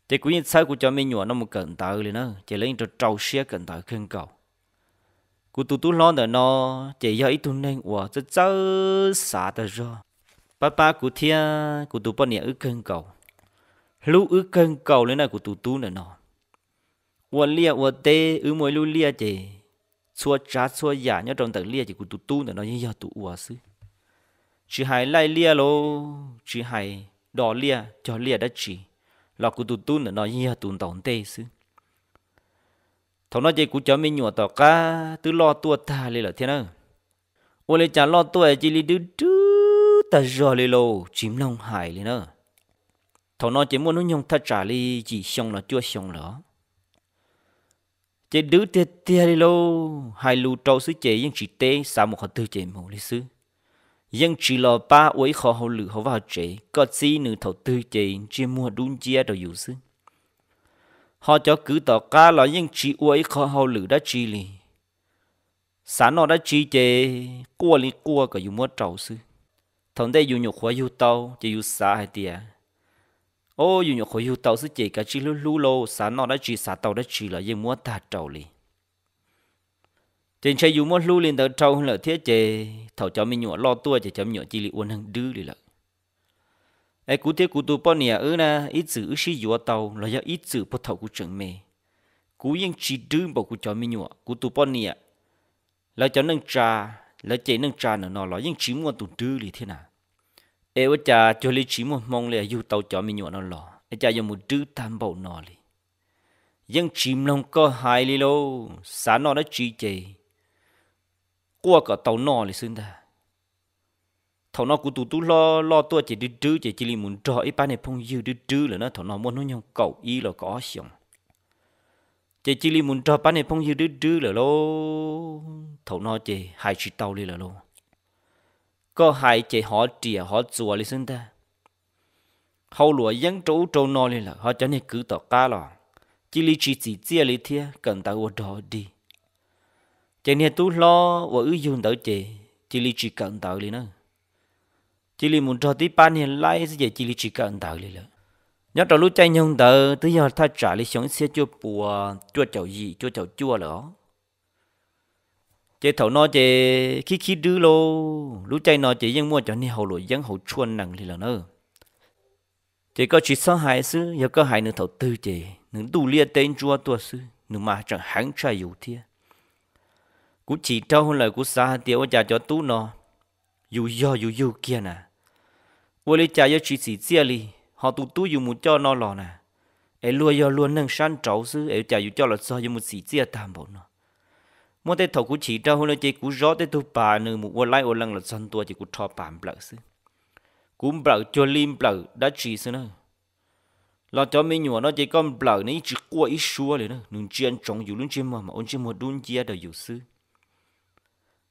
ces kuv yeej txhawb kuv cov me nyuam no mus kawm ntawv li na, ces lawv yeej rau rau siab kawm ntawv kawg nkaus. Kuv tus tub hlob ntawm no ces yog ib tug neeg uas txawj txawj xav tas zog, pab pab kuv thiab kuv tus poj niam wb kawg nkaus, hlub wb kawg nkaus li na kuv tus tub ntawm no. Ua liaj ua teb wb muaj ib lub liaj ces txhua tsav txhua yam nyob rau ntawm liaj ces kuv tus tub ntawm no yeej yog tus ua xwb. Tsis hais laij liaj los tsis hais do liaj cog liaj dab tsi los kuv tus tub ntawm no yeej yog tus ntaus ntej xwb. Thaum no ces kuv cov me nyuam tom qab twb loj tuaj tag li lawm thiab na. Ua li cas loj tuaj cia li dwb dwb tag zog li lauj, tsis mloog hais li na. Thaum no ces muaj hnub nyoog thaj tsam li yim xyoo los cuaj xyoo lawm. Ces dwb tiag tiag li lauj, hais lus rau xwb ces yeej tsis teb, xav mus qhov twg ces mus li xwb. Yeej tsis los pab ua ib qho hauj lwm hauv vaj hauv tsev, koj txib nws thaum twg ces ntsej muag dub nciab rau yus xwb. Ho cov kwv tom qab los yeej tsis ua ib qho hauj lwm dab tsi li, xav noj dab tsi ces quaj li quaj kom yus muab rau xwb. Thaum ntej yus nyuam qhuav yug tau ces yus xav hais tias, o, yus nyuam qhuav yug tau xwb ces kav tsij hlub hlub lauj, xav noj dab tsi xav tau dab tsi los yeej muab tag rau li. Ces ntshe yus muab hlub li ntawd dhau lawm thiab ces thaum cov me nyuam loj tuaj ces cov me nyuam cia li ua neeg dwb li lawm. Es kuv thiab kuv tus poj niam wb na, ib txwm wb sib yuav tau los yog ib txwm puag thaum kuv tseem me, kuv yeej tsis dwb npaum kuv cov me nyuam. Kuv tus poj niam lawv cov neej tsa, lawv ceg neej tsa ntawm no los yeej tsis muaj tus dwb li thiab na. Es ua cas cuag li tsis muaj hmoo li yug tau cov me nyuam no los es cas yuav mus dwb tag npaum no li? Yeej tsis mloog koj hais li lauj, xav noj dab tsi ces quaj kom tau noj li xwb ntag. Thaum no kuv tus tub hlob loj tuaj ces dwb dwb ces cia li mus nrog ib pab niag phooj ywg dwb dwb lawm na. Thaum no muaj hnub nyoog kaum ib los kaum ob xyoos, ces cia li mus nrog pab niag phooj ywg dwb dwb lawm lauj. Thaum no ces hais tsis tau li lawm lauj. Koj hais ces hov riam hov txuas li xwb ntag. Hau luam yeeb rau ub rau no li lawm, ho cov niag kwv tom qab los cia li tsis txim txiaj li thiab, kawm ntawv ua dog dig. Ces niag tub hlob uas wb yug ntawd ces cia li tsis kawm ntawv li na. Cia li mus nrog tib pab niag laib xwb ces cia li tsis kawm ntawv li lawm. Nyob rau lub caij nyoog ntawd twb yog thaj tsam li xyoo ib txhiab cuaj puas cuaj caum yim cuaj caum cuaj lawm os. Ces thaum no ces khib khib dwb lauj, lub caij no ces yeej muaj cov niag hau luam yeeb hauv tshuaj nees li lawm na. Ces koj tsis txhob hais xwb, yog koj hais nws thaum twg ces nws ntuj liab teb ntsuab tuaj xwb, nws mas tseem heev tshaj yus thiab. Kuv chim rau lawm, kuv xav hais tias ua cas cov tub no yus yog yus yug kiag na, ua li cas yuav tsis txim txiaj li, ho tus tub yus mus coj no los na, es luag yog luag neeg sab nraud xwb es ua cas yus coj los txog yuav mus txim txiaj tag npaum no. Muaj tej thaum kuv chim rau lawm ces kuv zov tej tug pas nws mus ua laib ua leej los txog ntua ces kuv rho pas nplawm xwb. Kuv nplawm cuag li nplawm dab tsi xwb na. Los cov me nyuam no ces koj nplawm nws yeej tsis quaj ib suab li na, nws ntsia ntsoov yus lub ntsej muag mas ua ntsej muag dub nciab rau yus xwb.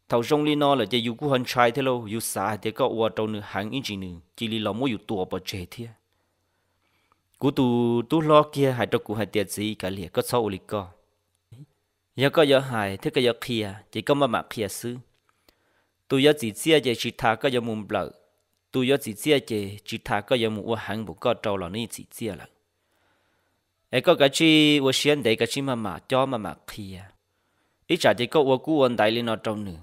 Thaum zoo li no lawm ces yus kuj ho ntshai thiab lauj, yus xav hais tias koj ua rau nws heev ib ntsis nws cia li los muab yus tua pov tseg thiab. Kuv tus tub hlob kiag hais rau kuv hais tias, txiv, kav liam, koj txhob ua li koj. Yog koj yuav hais thiab koj yuav qhia ces koj maj mam qhia xwb. Tus yuav txim txiaj ces tsis tas koj yuav mus nplawm, tus yuav txim txiaj ces tsis tas koj yuav mus ua heev npaum koj rau los nws yeej txim txiaj lawm. Es koj kav tsij ua siab ntev, kav tsij maj mam cob maj mam qhia. Ib tsam ces koj ua kub ua ntaiv li no rau nws,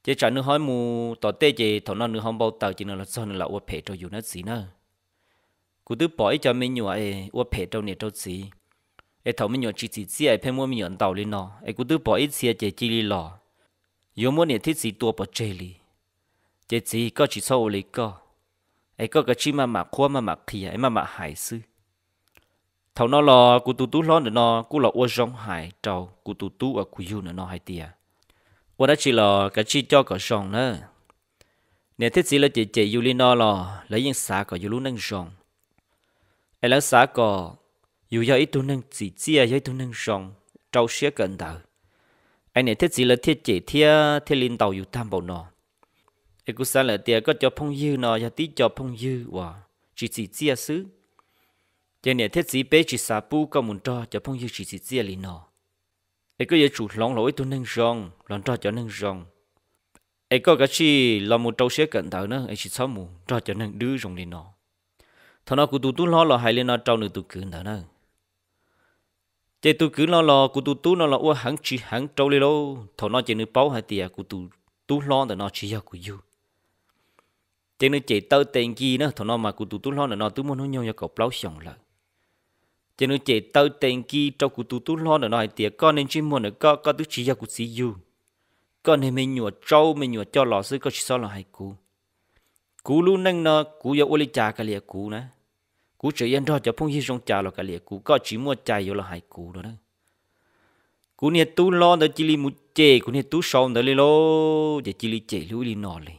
ces tsam nws ho mus tom tej ces thaum no nws ho npau taws ces nws los txog nws los ua phem rau yus nawb txiv na. Kuv twb pom ib co me nyuam es ua phem rau niam rau txiv, es thaum me nyuam tsis txim txiaj es pheej muab me nyuam ntaus li no, es kuv twb pom ib txhia ces cia li los yuav muab niam thiab txiv tua pov tseg li. Ces txiv, koj tsis txhob ua li koj, es koj kav tsij maj mam qhuab maj mam qhia es maj mam hais xwb. Thaum no los kuv tus tub hlob ntawm no kuj los ua zoo hais rau kuv tus tub uas kuv yug ntawm no hais tias, ua dab tsi los kav tsij coj kom zoo na. Niam thiab txiv lawv cem cem yus li no los lawv yeej xav kom yus lub neej zoo. Es lawv xav kom yus yog ib tug neeg txim txiaj, yog ib tug neeg zoo, rau siab kawm ntawv, es niam thiab txiv lawv thiaj cem thiab thiaj li ntaus yus tag npaum no. Es kuv xav lawm tias koj cov phooj ywg no yog tib co phooj ywg uas tsis txim txiaj xwb, ces niam thiab txiv peb tsis xav pub koj mus nrog cov phooj ywg tsis txim txiaj li no. Es koj yuav tsum hloov los ua ib tug neeg zoo los nrog cov neeg zoo. Es koj kav tsij los mus rau siab kawm ntawv na, es tsis txhob mus nrog cov neeg dwb zoo li no. Thaum no kuv tus tub hlob los hais li no rau nws tus kwv ntawd na. Ces tus kwv no los kuv tus tub no los ua heev tsis heev rau li lauj. Thaum no ces nws paub hais tias kuv tus tub hlob ntawm no tsis yog kuv yug. Ces nws cem taw tes nkis na, thaum no mas kuv tus tub hlob ntawm no twb muaj hnub nyoog yog kaum plaub xyoos lawm. Ces nws cem taw tes nkis rau kuv tus tub hlob ntawm no hais tias, koj niag ntsej muag ntawm koj, koj twb tsis yog kuv txiv yug. Koj niag me nyuam tsaub me nyuam coj los xwb, koj tsis txhob los hais kuv. Kuv lub neej no kuv yuav ua li cas kav liam kuv na. Kuv tseem yuav nrog cov phooj ywg zoo cas los kav liam kuv, koj tsis muaj cai yuav los hais kuv no na. Kuv niag tub hlob ntawd cia li mus cem kuv niag tub sau ntawd li lauj, ces cia li cem li ub li no li.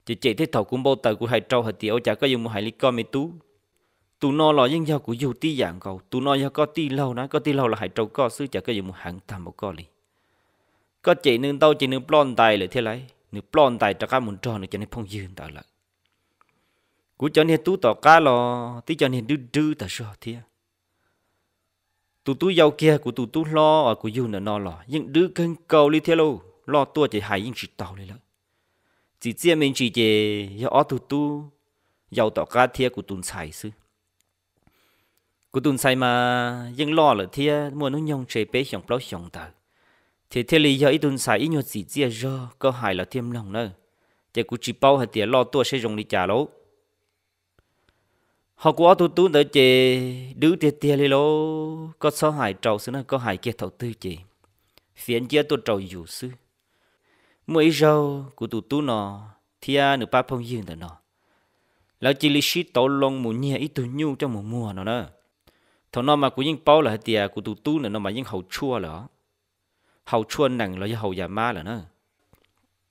Ces cem tej thaum kuv npau taws kuv hais rau hais tias, ua cas koj yuav mus hais li koj me tub? Tus no los yeej yog kuv yug tib yam nkaus, tus no yog koj tij laug na, koj tij laug los hais rau koj xwb, cas koj yuav mus heev tag npaum koj li? Koj cem nws ntau ces nws ploj ntais lawm thiab lauj, nws ploj ntais rov qab mus nrog nws cov niag phooj ywg ntawd lawm. Kuv cov niag tub tom qab los tib co niag dwb dwb tas zog thiab. Tus tub yau kiag kuv tus tub hlob uas kuv yug ntawm no los yeej dwb kawg nkaus li thiab lauj, loj tuaj ces hais yeej tsis taus li lawm. Txim txiaj me ntsis ces yog ob tug tub yau tom qab thiab kuv tus ntxhais xwb. Kuv tus ntxhais mas yeej loj lawm thiab, muaj hnub nyoog ntshe peb xyoos plaub xyoos ntawd. Ces thiaj li yog ib tug ntxhais ib nyuag txim txiaj zog, koj hais los thiaj mloog na. Ces kuv tsis paub hais tias loj tuaj seb zoo li cas lauj. Ho kuv ob tug tub ntawd ces dwb tiag tiag li lauj, koj txhob hais rau xwb na, koj hais kiag thaum twg ces fiav nciab tuaj rau yus xwb. Muaj ib zaug kuv tus tub no thiab nws pab phooj ywg ntawm no, lawv cia li sib tauv loo mus nyiag ib tug nyuj coj mus muag no na. Thaum no mas kuv yeej paub lawm hais tias kuv tus tub ntawm no mas yeej haus tshuaj lawm, haus tshuaj nees los yog haus yas mab lawm na.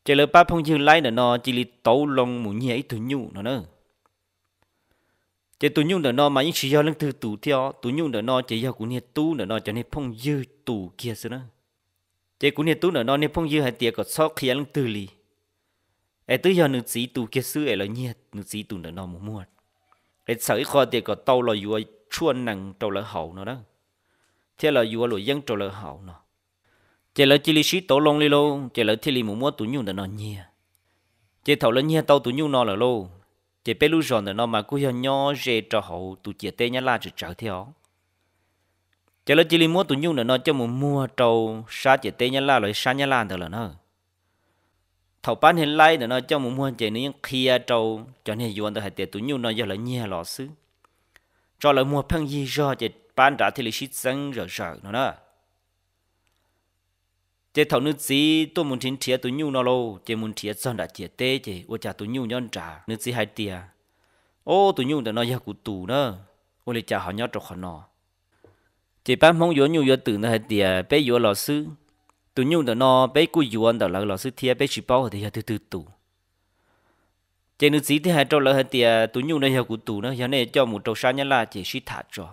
Ces lawv pab phooj ywg laib ntawm no cia li tauv loo mus nyiag ib tug nyuj no na. Ces tus nyuj ntawm no mas yeej tsis yog leej twg tus thiab os, tus nyuj ntawm no ces yog kuv niag tub ntawm no cov niag phooj ywg tus kiag xwb na. Ces kuv niag tub ntawm no niag phooj ywg hais tias kom txhob qhia leej twg li, es twb yog nws txiv tus kiag xwb es lawv nyiag nws txiv tus ntawm no mus muag, es txhawm ib qho tias kom tau los yuav tshuaj nees rau lawv haus no na, thiab los yuav luam yeeb rau lawv haus no. Ces lawv cia li sib tauv loo li lauj, ces lawv thiaj li mus muab tus nyuj ntawm no nyiag. Ces thaum lawv nyiag tau tus nyuj no lawm lauj, ces peb lub zos ntawm no mas kuj yog nyob ze rau hauv tus ciam teb Nyab Laj tsawv tsawv thiab os. Ces lawv cia li muab tus nyuj ntawm no coj mus muag rau sab ciam teb Nyab Laj los sab Nyab Laj ntawd lawm na. Thaum pab niag laib ntawm no coj mus muag ces nws yeej qhia rau cov niag yuav ntawd hais tias tus nyuj no yog lawv nyiag los xwb, tso lawv muag pheej yig zog, ces pab nrad thiaj li sib txeeb zawm zawm no na. Ces thaum nws txiv tuaj mus nrhiav nrhiav tus nyuj no lauj, ces mus nrhiav txog nram ciam teb ces ua cas tus nyuj nyob nrad. Nws txiv hais tias, Ob, tus nyuj ntawm no yog kuv tus na, ua li cas ho nyob rau qhov no? Ces pab Hmoob yuav nyuj yuav twm ntawd hais tias, Peb yuav los xwb, tus nyuj ntawm no peb kuj yuav ntawm lawv los xwb thiab peb tsis paub hais tias yog twg twg tus. Ces nws txiv thiaj hais rau lawv hais tias, Tus nyuj no yog kuv tus na, yog nej coj mus rau sab Nyab Laj ces sib tham tso,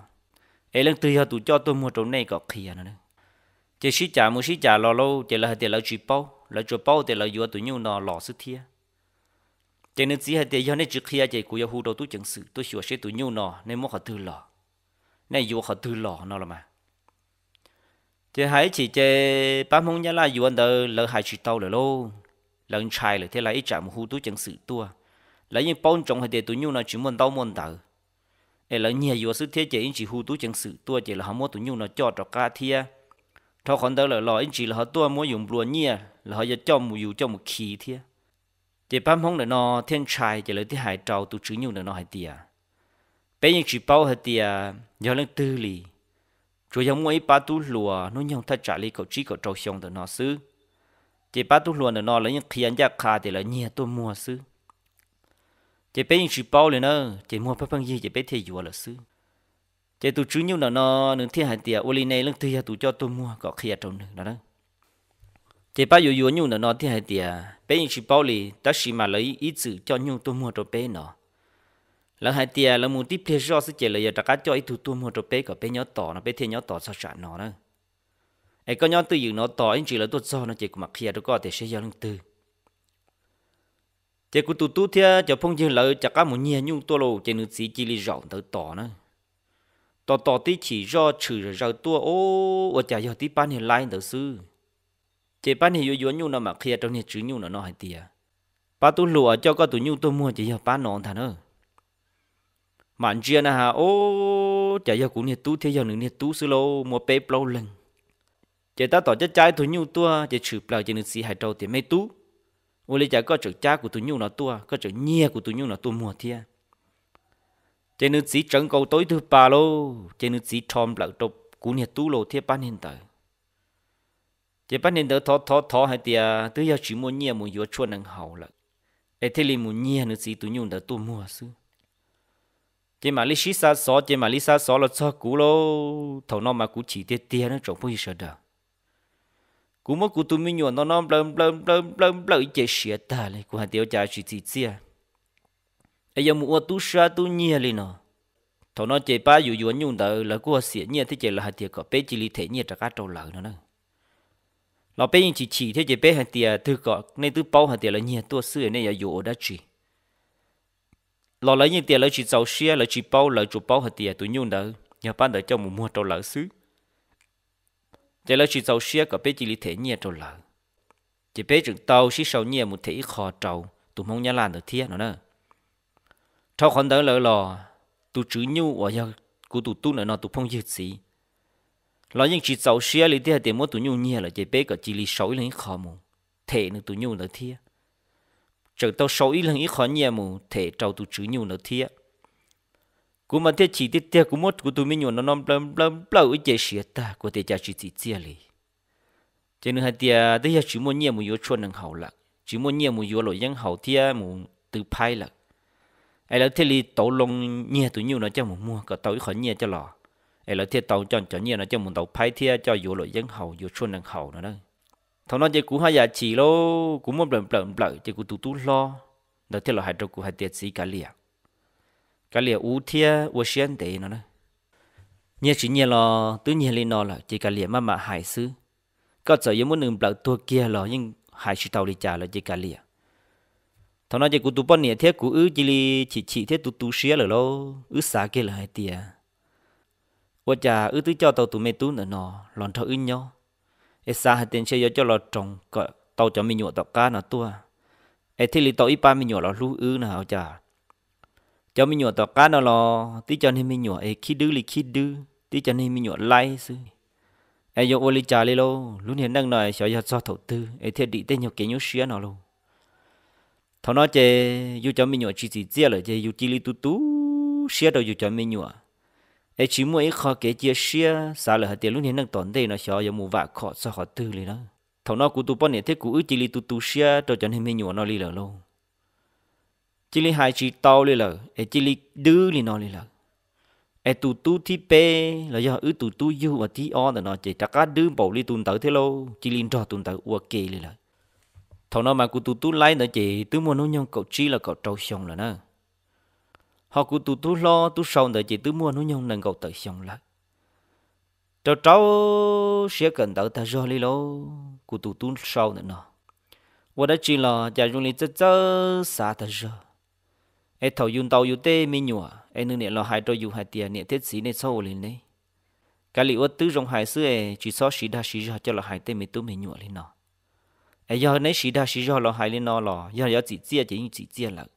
es leej twg yog tus coj tuaj muag rau nej kom qhia no. Ces sib cav mus sib cav los lauj, ces lawv hais tias lawv tsis paub, lawv tsuas paub tias lawv yuav tus nyuj no los xwb thiab. Ces nws txiv hais tias, Yog nej tsis qhia ces kuv yuav hu rau tub ceev xwm tuaj xyuas seb tus nyuj no nej muab qhov twg los, nej yuav qhov twg los no los mas. Ces hais ib chim ces pab Hmoob Nyab Laj yuav ntawd lawv hais tsis tau lawm lauj, lawv ntshai lawm thiab lawv ib tsam mus hu tub ceev xwm tuaj. Lawv yeej paub ntsoov hais tias tus nyuj no tsis muaj ntaub muaj ntawv, es lawv nyiag yuav xwb thiab ces ib ntsis hu tub ceev xwm tuaj ces lawv ho muab tus nyuj no coj rov qab thiab. Dhau qhov ntawd lawm los ib ntsis lawv ho tuaj muab yus nplua nyiaj, lawv ho yuav coj mus yus coj mus khi thiab. Ces pab Hmoob ntawm no thiaj ntshai ces lawv thiaj hais rau tus tswv nyuj ntawm no hais tias, Peb yeej tsis paub hais tias yog leej twg li, tsuas yog muaj ib pab tub hluas hnub nyoog thaj tsam li kaum tsib kaum rau xyoo ntawm no xwb. Ces pab tub hluas ntawm no lawv yeej qhia ncaj qha tias lawv nyiag tuaj muag xwb. Ces peb yeej tsis paub li na, ces muag pheej pheej yig ces peb thiaj yuav lawm xwb. Ces tus tswv nyuj ntawm no nws thiaj hais tias, Ua li ne leej twg yog tus coj tuaj muag kom qhia rau nws no na. Ces pab yuav yuav nyuj ntawm no thiaj hais tias, Peb yeej tsis paub li, tab sis mas lawv ib txwm coj nyuj tuaj muag rau peb no, lawv hais tias lawv mus tib pliag zoj xwb ces lawv yuav rov qab coj ib tug tuaj muag rau peb kom peb nyob tos no, peb thiaj nyob tos txog tsam no na. Es koj nyob twj ywm no tos ib ntsis lawv tuaj txog no ces kuv mam qhia rau koj tias seb yog leej twg. Ces kuv tus tub thiab cov phooj ywg lawv rov qab mus nyiag nyuj tuaj lauj, ces nws txiv cia li zaum ntawd tos na. Tos tos tib chim zoj tshwm zom zaws tuaj, Ub, ua cas yog tib pab niag laib ntawd xwb. Ces pab niag yuav yuav nyuj no mam qhia rau niag tswv nyuj ntawm no hais tias, Pab tub hluas coj koj tus nyuj tuaj muag ces yog pab no ntag na. Mam ntsia na has, Ub, cas yog kuv niag tub thiab yog nws niag tub xwb lauj, muaj peb plaub leeg. Ces tab tom cab cab ib tug nyuj tuaj ces tshwm plaws ces nws txiv hais rau tias, Me tub, ua li cas koj tseem cab kuv tus nyuj no tuaj, koj tseem nyiag kuv tus nyuj no tuaj muag thiab? Ces nws txiv tsawv nkaus tau ib tug pas lauj, ces nws txiv rho nplawm rau kuv niag tub lauj thiab pab niag ntawd. Ces pab niag ntawd thov thov thov hais tias twb yog tsis muaj nyiaj mus yuav tshuaj nees haus lawm, es thiaj li mus nyiag nws txiv tus nyuj ntawd tuaj muag xwb. Ces mam li sib xa xov, ces mam li xa xov los txog kuv lauj. Thaum no mas kuv chim tiag tiag na tsoom phooj ywg sawv daws. Kuv muab kuv tus me nyuam no no nplawm nplawm nplawm nplawm nplawm ib ce siav tag li, kuv hais tias ua cas tsis txim txiaj, es yuav mus ua tub sab tub nyiag li no. Thaum no ces pab yuav yuav nyuj ntawd lawv kuj xiam nyiaj thiab ces lawv hais tias kom peb cia li them nyiaj rov qab rau lawv no na. Los peb yeej chim chim thiab ces peb hais tias twb kom nej twb paub hais tias lawv nyiag tuaj xwb nej yuav yuav ua dab tsi. Los lawv yeej tias lawv tsis txaus siab, lawv tsis paub, lawv tsuas paub hais tias tus nyuj ntawd yog pab ntawd coj mus muag rau lawv xwb. Ces lawv tsis txaus siab kom peb cia li them nyiaj rau lawv. Ces peb tseem tau sib sau nyiaj mus them ib qho rau tus Hmoob Nyab Laj ntawd thiab no na. Dhau qhov ntawd lawm los tus tswv nyuj uas yog kuv tus tub ntawm no tus phooj ywg txiv, los yeej tsis txaus siab li thiab hais tias muab tus nyuj nyiag lawm ces peb kom cia li sau ib leeg ib qho mus them nws tus nyuj ntawd thiab. Tseem tau sau ib leeg ib qho nyiaj mus them rau tus tswv nyuj ntawd thiab. Kuv mas thiaj chim tiag tiag, kuv muab kuv tus me nyuam no no nplawm nplawm nplawm ib ce siav tag, kuv tias cas tsis txim txiaj li. Ces nws hais tias twb yog tsis muaj nyiaj mus yuav tshuaj nees haus lawm, tsis muaj nyiaj mus yuav luam yeeb haus thiab mus twv phaib lawm, es lawv thiaj li tau loo nyiag tus nyuj no coj mus muag kom tau ib qho nyiaj coj los, es lawv thiaj tau coj cov nyiaj no coj mus ntaus phaib thiab coj yuav luam yeeb haus yuav tshuaj nees haus no na. Thaum no ces kuv haj yam chim lauj, kuv muab nplawm nplawm nplawm ces kuv tus tub hlob ntawd thiaj los hais rau kuv hais tias txiv kav liam, kav liam ua thiab ua siab ntev no na. Nyiag tsis nyiag los twb nyiag li no lawm ces kav liam maj mam hais xwb. Koj txawm yuav muab nws nplawm tuag kiag los yeej hais tsis tau li cas lawm ces kav liam. Thaum no ces kuv tus poj niam thiab kuv wb cia li chim chim thiab tu tu siab lawm lauj, wb xav kiag lawm hais tias ua cas wb twb coj tau tus me tub ntawm no los nrog wb nyob, es xav hais tias ntshe yuav coj los roos kom tau cov me nyuam tom qab no tuaj, es thiaj li tau ib pab me nyuam los hlub wb no ua cas cov me nyuam tom qab no los tib co niag me nyuam es khib dwb li khib dwb, tib co niag me nyuam laib xwb. Es yuav ua li cas li lauj, lub niag neej no xyov yog txog thaum twg es thiaj dim tej nyuag kev nyuaj siab no lauj. Thaum no ces yus cov me nyuam tsis txim txiaj lawm ces yus cia li tu tu siab rau yus cov me nyuam, es tsis muaj ib qho kev cia siab, xav lawm hais tias lub niag neej tom ntej no xyov yuav mus vam khom txog qhov twg li na. Thaum no kuv tus poj niam thiab kuv wb cia li tu tu siab rau cov niag me nyuam no li lawm lauj. Cia li hais tsis tau li lawm es cia li dwb li no li lawm. Es tus tub thib peb los yog wb tus tub yug uas thib ob ntawm no ces rov qab dwb npaum li tus ntawd thiab lauj, cia li nrog tus ntawd ua ke li lawm. Thaum no mas kuv tus tub laib ntawd ces twb muaj hnub nyoog kaum tsib los kaum rau xyoo lawm na, ho kuv tus tub hlob tub sau ntawd ces twb muaj hnub nyoog nees nkaum tawm xyoo lawm. Rau rau siab kawm ntawv tag zog li lauj, kuv tus tub sau ntawm no ua dab tsi los cas zoo li txawj txawj xav tag zog. Es thaum yus ntaus yus tej me nyuam es nws niam los hais rau yus hais tias niam thiab txiv nej txhob ua li ne, kav liam ua twb zoo hais xwb es tsis txhob siv dag siv zog coj los hais tej me tub me nyuam li no. Es yog neb siv dag siv zog los hais li no los yog yuav txim txiaj ces yeej txim txiaj lawm,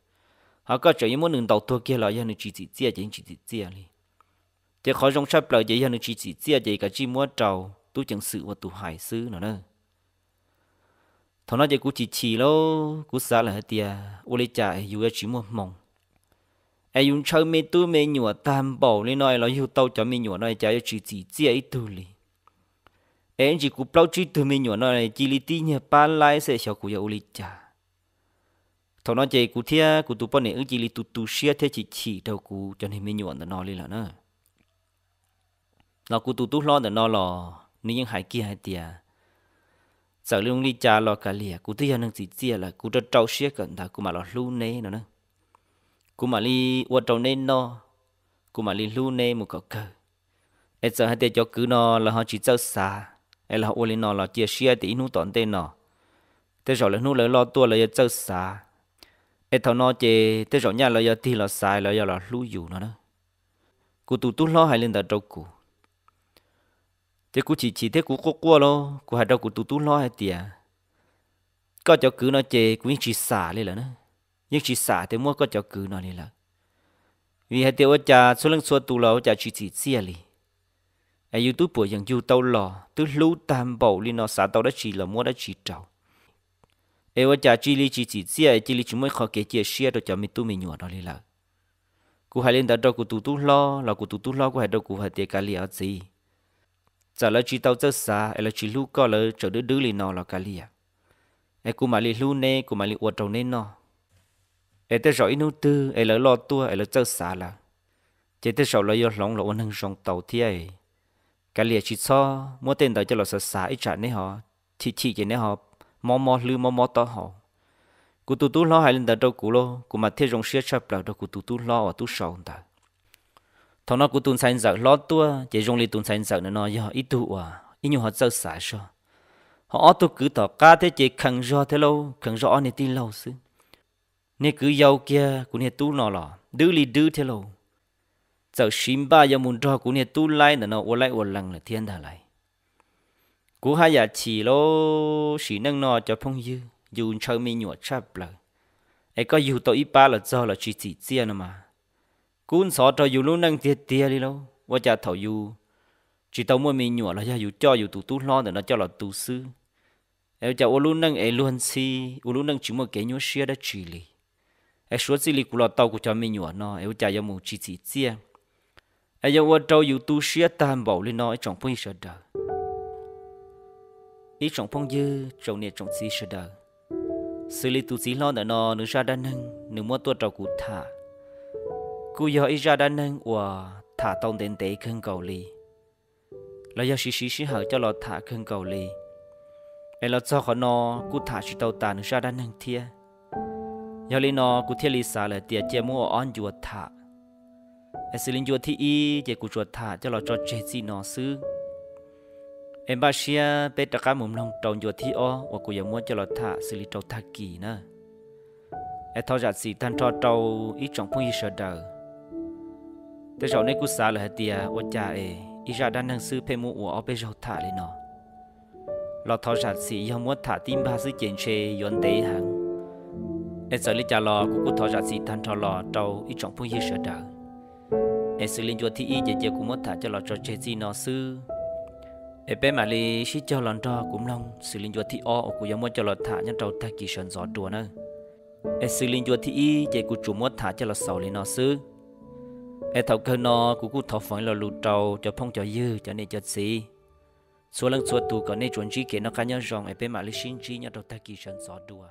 ho koj tseem yuav muab nws ntaus tuag kiag los yog nws tsis txim txiaj ces yeej tsis txim txiaj li. Ces qhov zoo tshaj plaws ces yog nws tsis txim txiaj ces kav tsij muab rau tub ceev xwm ua tus hais xwb no na. Thaum no ces kuv chim chim lauj, kuv xav lawm hais tias ua li cas es yus yuav tsis muaj hmoo, es yus ntshaw me tub me nyuam tag npaum li no los yug tau cov me nyuam no cas yuav tsis txim txiaj ib tug li. Es ib ntsis kuv plaub tsib tug me nyuam no cia li tib nyuag pab laib xwb xyov kuv yuav ua li cas. Thaum no ces kuv thiab kuv tus poj niam wb cia li tu tu siab thiab chim chim rau kuv cov niag me nyuam ntawm no li lawm na. Los kuv tus tub hlob ntawm no los nws yeej hais kiag hais tias txawm li cas los kav liam, kuv twb yog neeg txim txiaj lawm, kuv rau rau siab kawm ntawv kuv mam los hlub neb no na. Kuv mam li ua rau neb noj, kuv mam li hlub neb mus kom kawg. Es txawm hais tias cov kwv no lawv ho tsis txawj xav, es lawv ua li no los cia siab tias ib hnub tom ntej no tej zaum lawv hnub lawv loj tuaj lawv yuav txawj xav, es thaum no ces tej zaum nyaj lawv yuav tig los xav lawv yuav los hlub yus no na. Kuv tus tub hlob hais li ntawd rau kuv, ces kuv chim chim thiab kuv quaj quaj lauj, kuv hais rau kuv tus tub hlob hais tias koj cov kwv no ces kuv yeej tsis xam li lawm na, yeej tsis xam tias muab koj cov kwv no li lawm. Vim hais tias ua cas txhua leej txhua tus los ua cas tsis txim txiaj li. Es yus twb puam yeem yug tau los twb hlub tag npaum li no xav tau dab tsi los muab dab tsi rau. Es ua cas cia li tsis txim txiaj es cia li tsis muaj ib qho kev cia siab rau cov me tub me nyuam no li lawm. Kuv hais li ntawd rau kuv tus tub hlob los kuv tus tub hlob kuj hais rau kuv hais tias kav liam os txiv, txawm lawv tsis tau txawj xav es lawv tsis hlub koj lawv tseem dwb dwb li no los kav liam, es kuv mam li hlub neb kuv mam li ua rau neb noj. Es tej zaum ib hnub twg es lawv loj tuaj es lawv txawj xav lawm, ces tej zaum lawv yuav hloov los ua neeg zoo tau thiab. Kav liam tsis txhob muab tej ntawd coj los xav xav ib tsam neb ho chim chim ces neb ho mob mob hlwb mob mob taub hau. Kuv tus tub hlob hais li ntawd rau kuv lauj, kuv mas thiaj zoo siab tshaj plaws rau kuv tus tub hlob uas tub sau ntawd. Thaum no kuv tus ntxhais ntxawm hlob tuaj ces zoo li tus ntxhais ntxawm ntawm no yog ib tug uas ib nyuag ho txawj xav zog, ho ob tug kwv tom qab thiab ces kheev zog thiab lauj, kheev zog ob niag tij laug xwb. Niag kwv yau kiag kuv niag tub no los dwb li dwb thiab lauj, txawm siv npaj yuav mus nrog kuv niag tub laib ntawm no ua laib ua lees lawm thiab ntag lauj. Kuv haj yam chim lauj, sim neej no cov phooj ywg yus ntshaw me nyuam tshaj plaws, es koj yug tau ib pab los txog los tsis txim txiaj no mas kub ntxhov rau yus lub neej tiag tiag li lauj. Ua cas thaum yus tsis tau muaj me nyuam los yog yus coj yus tus tub hlob ntawm no coj los tu xwb. Es ua cas ua lub neej es luag ntxhi, ua lub neej tsis muaj kev nyuaj siab dab tsi li. Es suav txij li kuv los tau kuv cov me nyuam no es ua cas yuav mus tsis txim txiaj, es yuav ua rau yus tu siab tag npaum li no ib tsoom phooj ywg sawv daws. Ib tsoom phooj ywg tsoom niam tsoom txiv sawv daws, xws li tus txiv hlob ntawm no nws zaj dab neeg nws muab tuaj rau kuv tham, kuj yog ib zaj dab neeg uas tham tau ntev ntev kawg nkaus li, los yog siv siv sij hawm coj los tham kawg nkaus li. Es los txog qhov no kuj tham tsis tau tas nws zaj dab neeg thiab. Yog li no kuv thiaj li xav lawm tias cia muab ua ob ncua tham. Es xws li ncua thib ib ces kuv tsuas tham coj los tso tseg txij no xwb. Es npaj siab peb rov qab mus mloog rau ncua thib ob uas kuv yuav muab coj los tham xws li rau tag kis na. Es thov zam txim tag nrho rau ib tsoom phooj ywg sawv daws. Tej zaum nej kuj xav lawm hais tias ua cas es ib zaj dab neeg xwb pheej muab ua ob peb zaug tham li no. Los thov zam txim, yog muab tham tib npag xwb ces ntshe yuav ntev heev. Es txawm li cas los kuv kuj thov zam txim tag nrho los rau ib tsoom phooj ywg sawv daws. Es xws li ncua thib ib ces cia kuv muab tham coj los tso tseg txij no xwb. Es peb mam li sib cog los nrog kuv mloog xws li ncua thib ob uas kuv yuav muab coj los tham nyob rau tag kis sawv ntxov dua nawb. Es xws li ncua thib ib ces kuv tsuas muab tham coj los xaus li no xwb. Es thaum kawg no kuv kuj thov foom lo lus rau cov phooj cov ywg cov niam cov txiv, txhua leej txhua tus kom nej tsuas ntsib kev noj qab nyob zoo es peb mam li sib ntsib nyob rau tag kis sawv ntxov dua.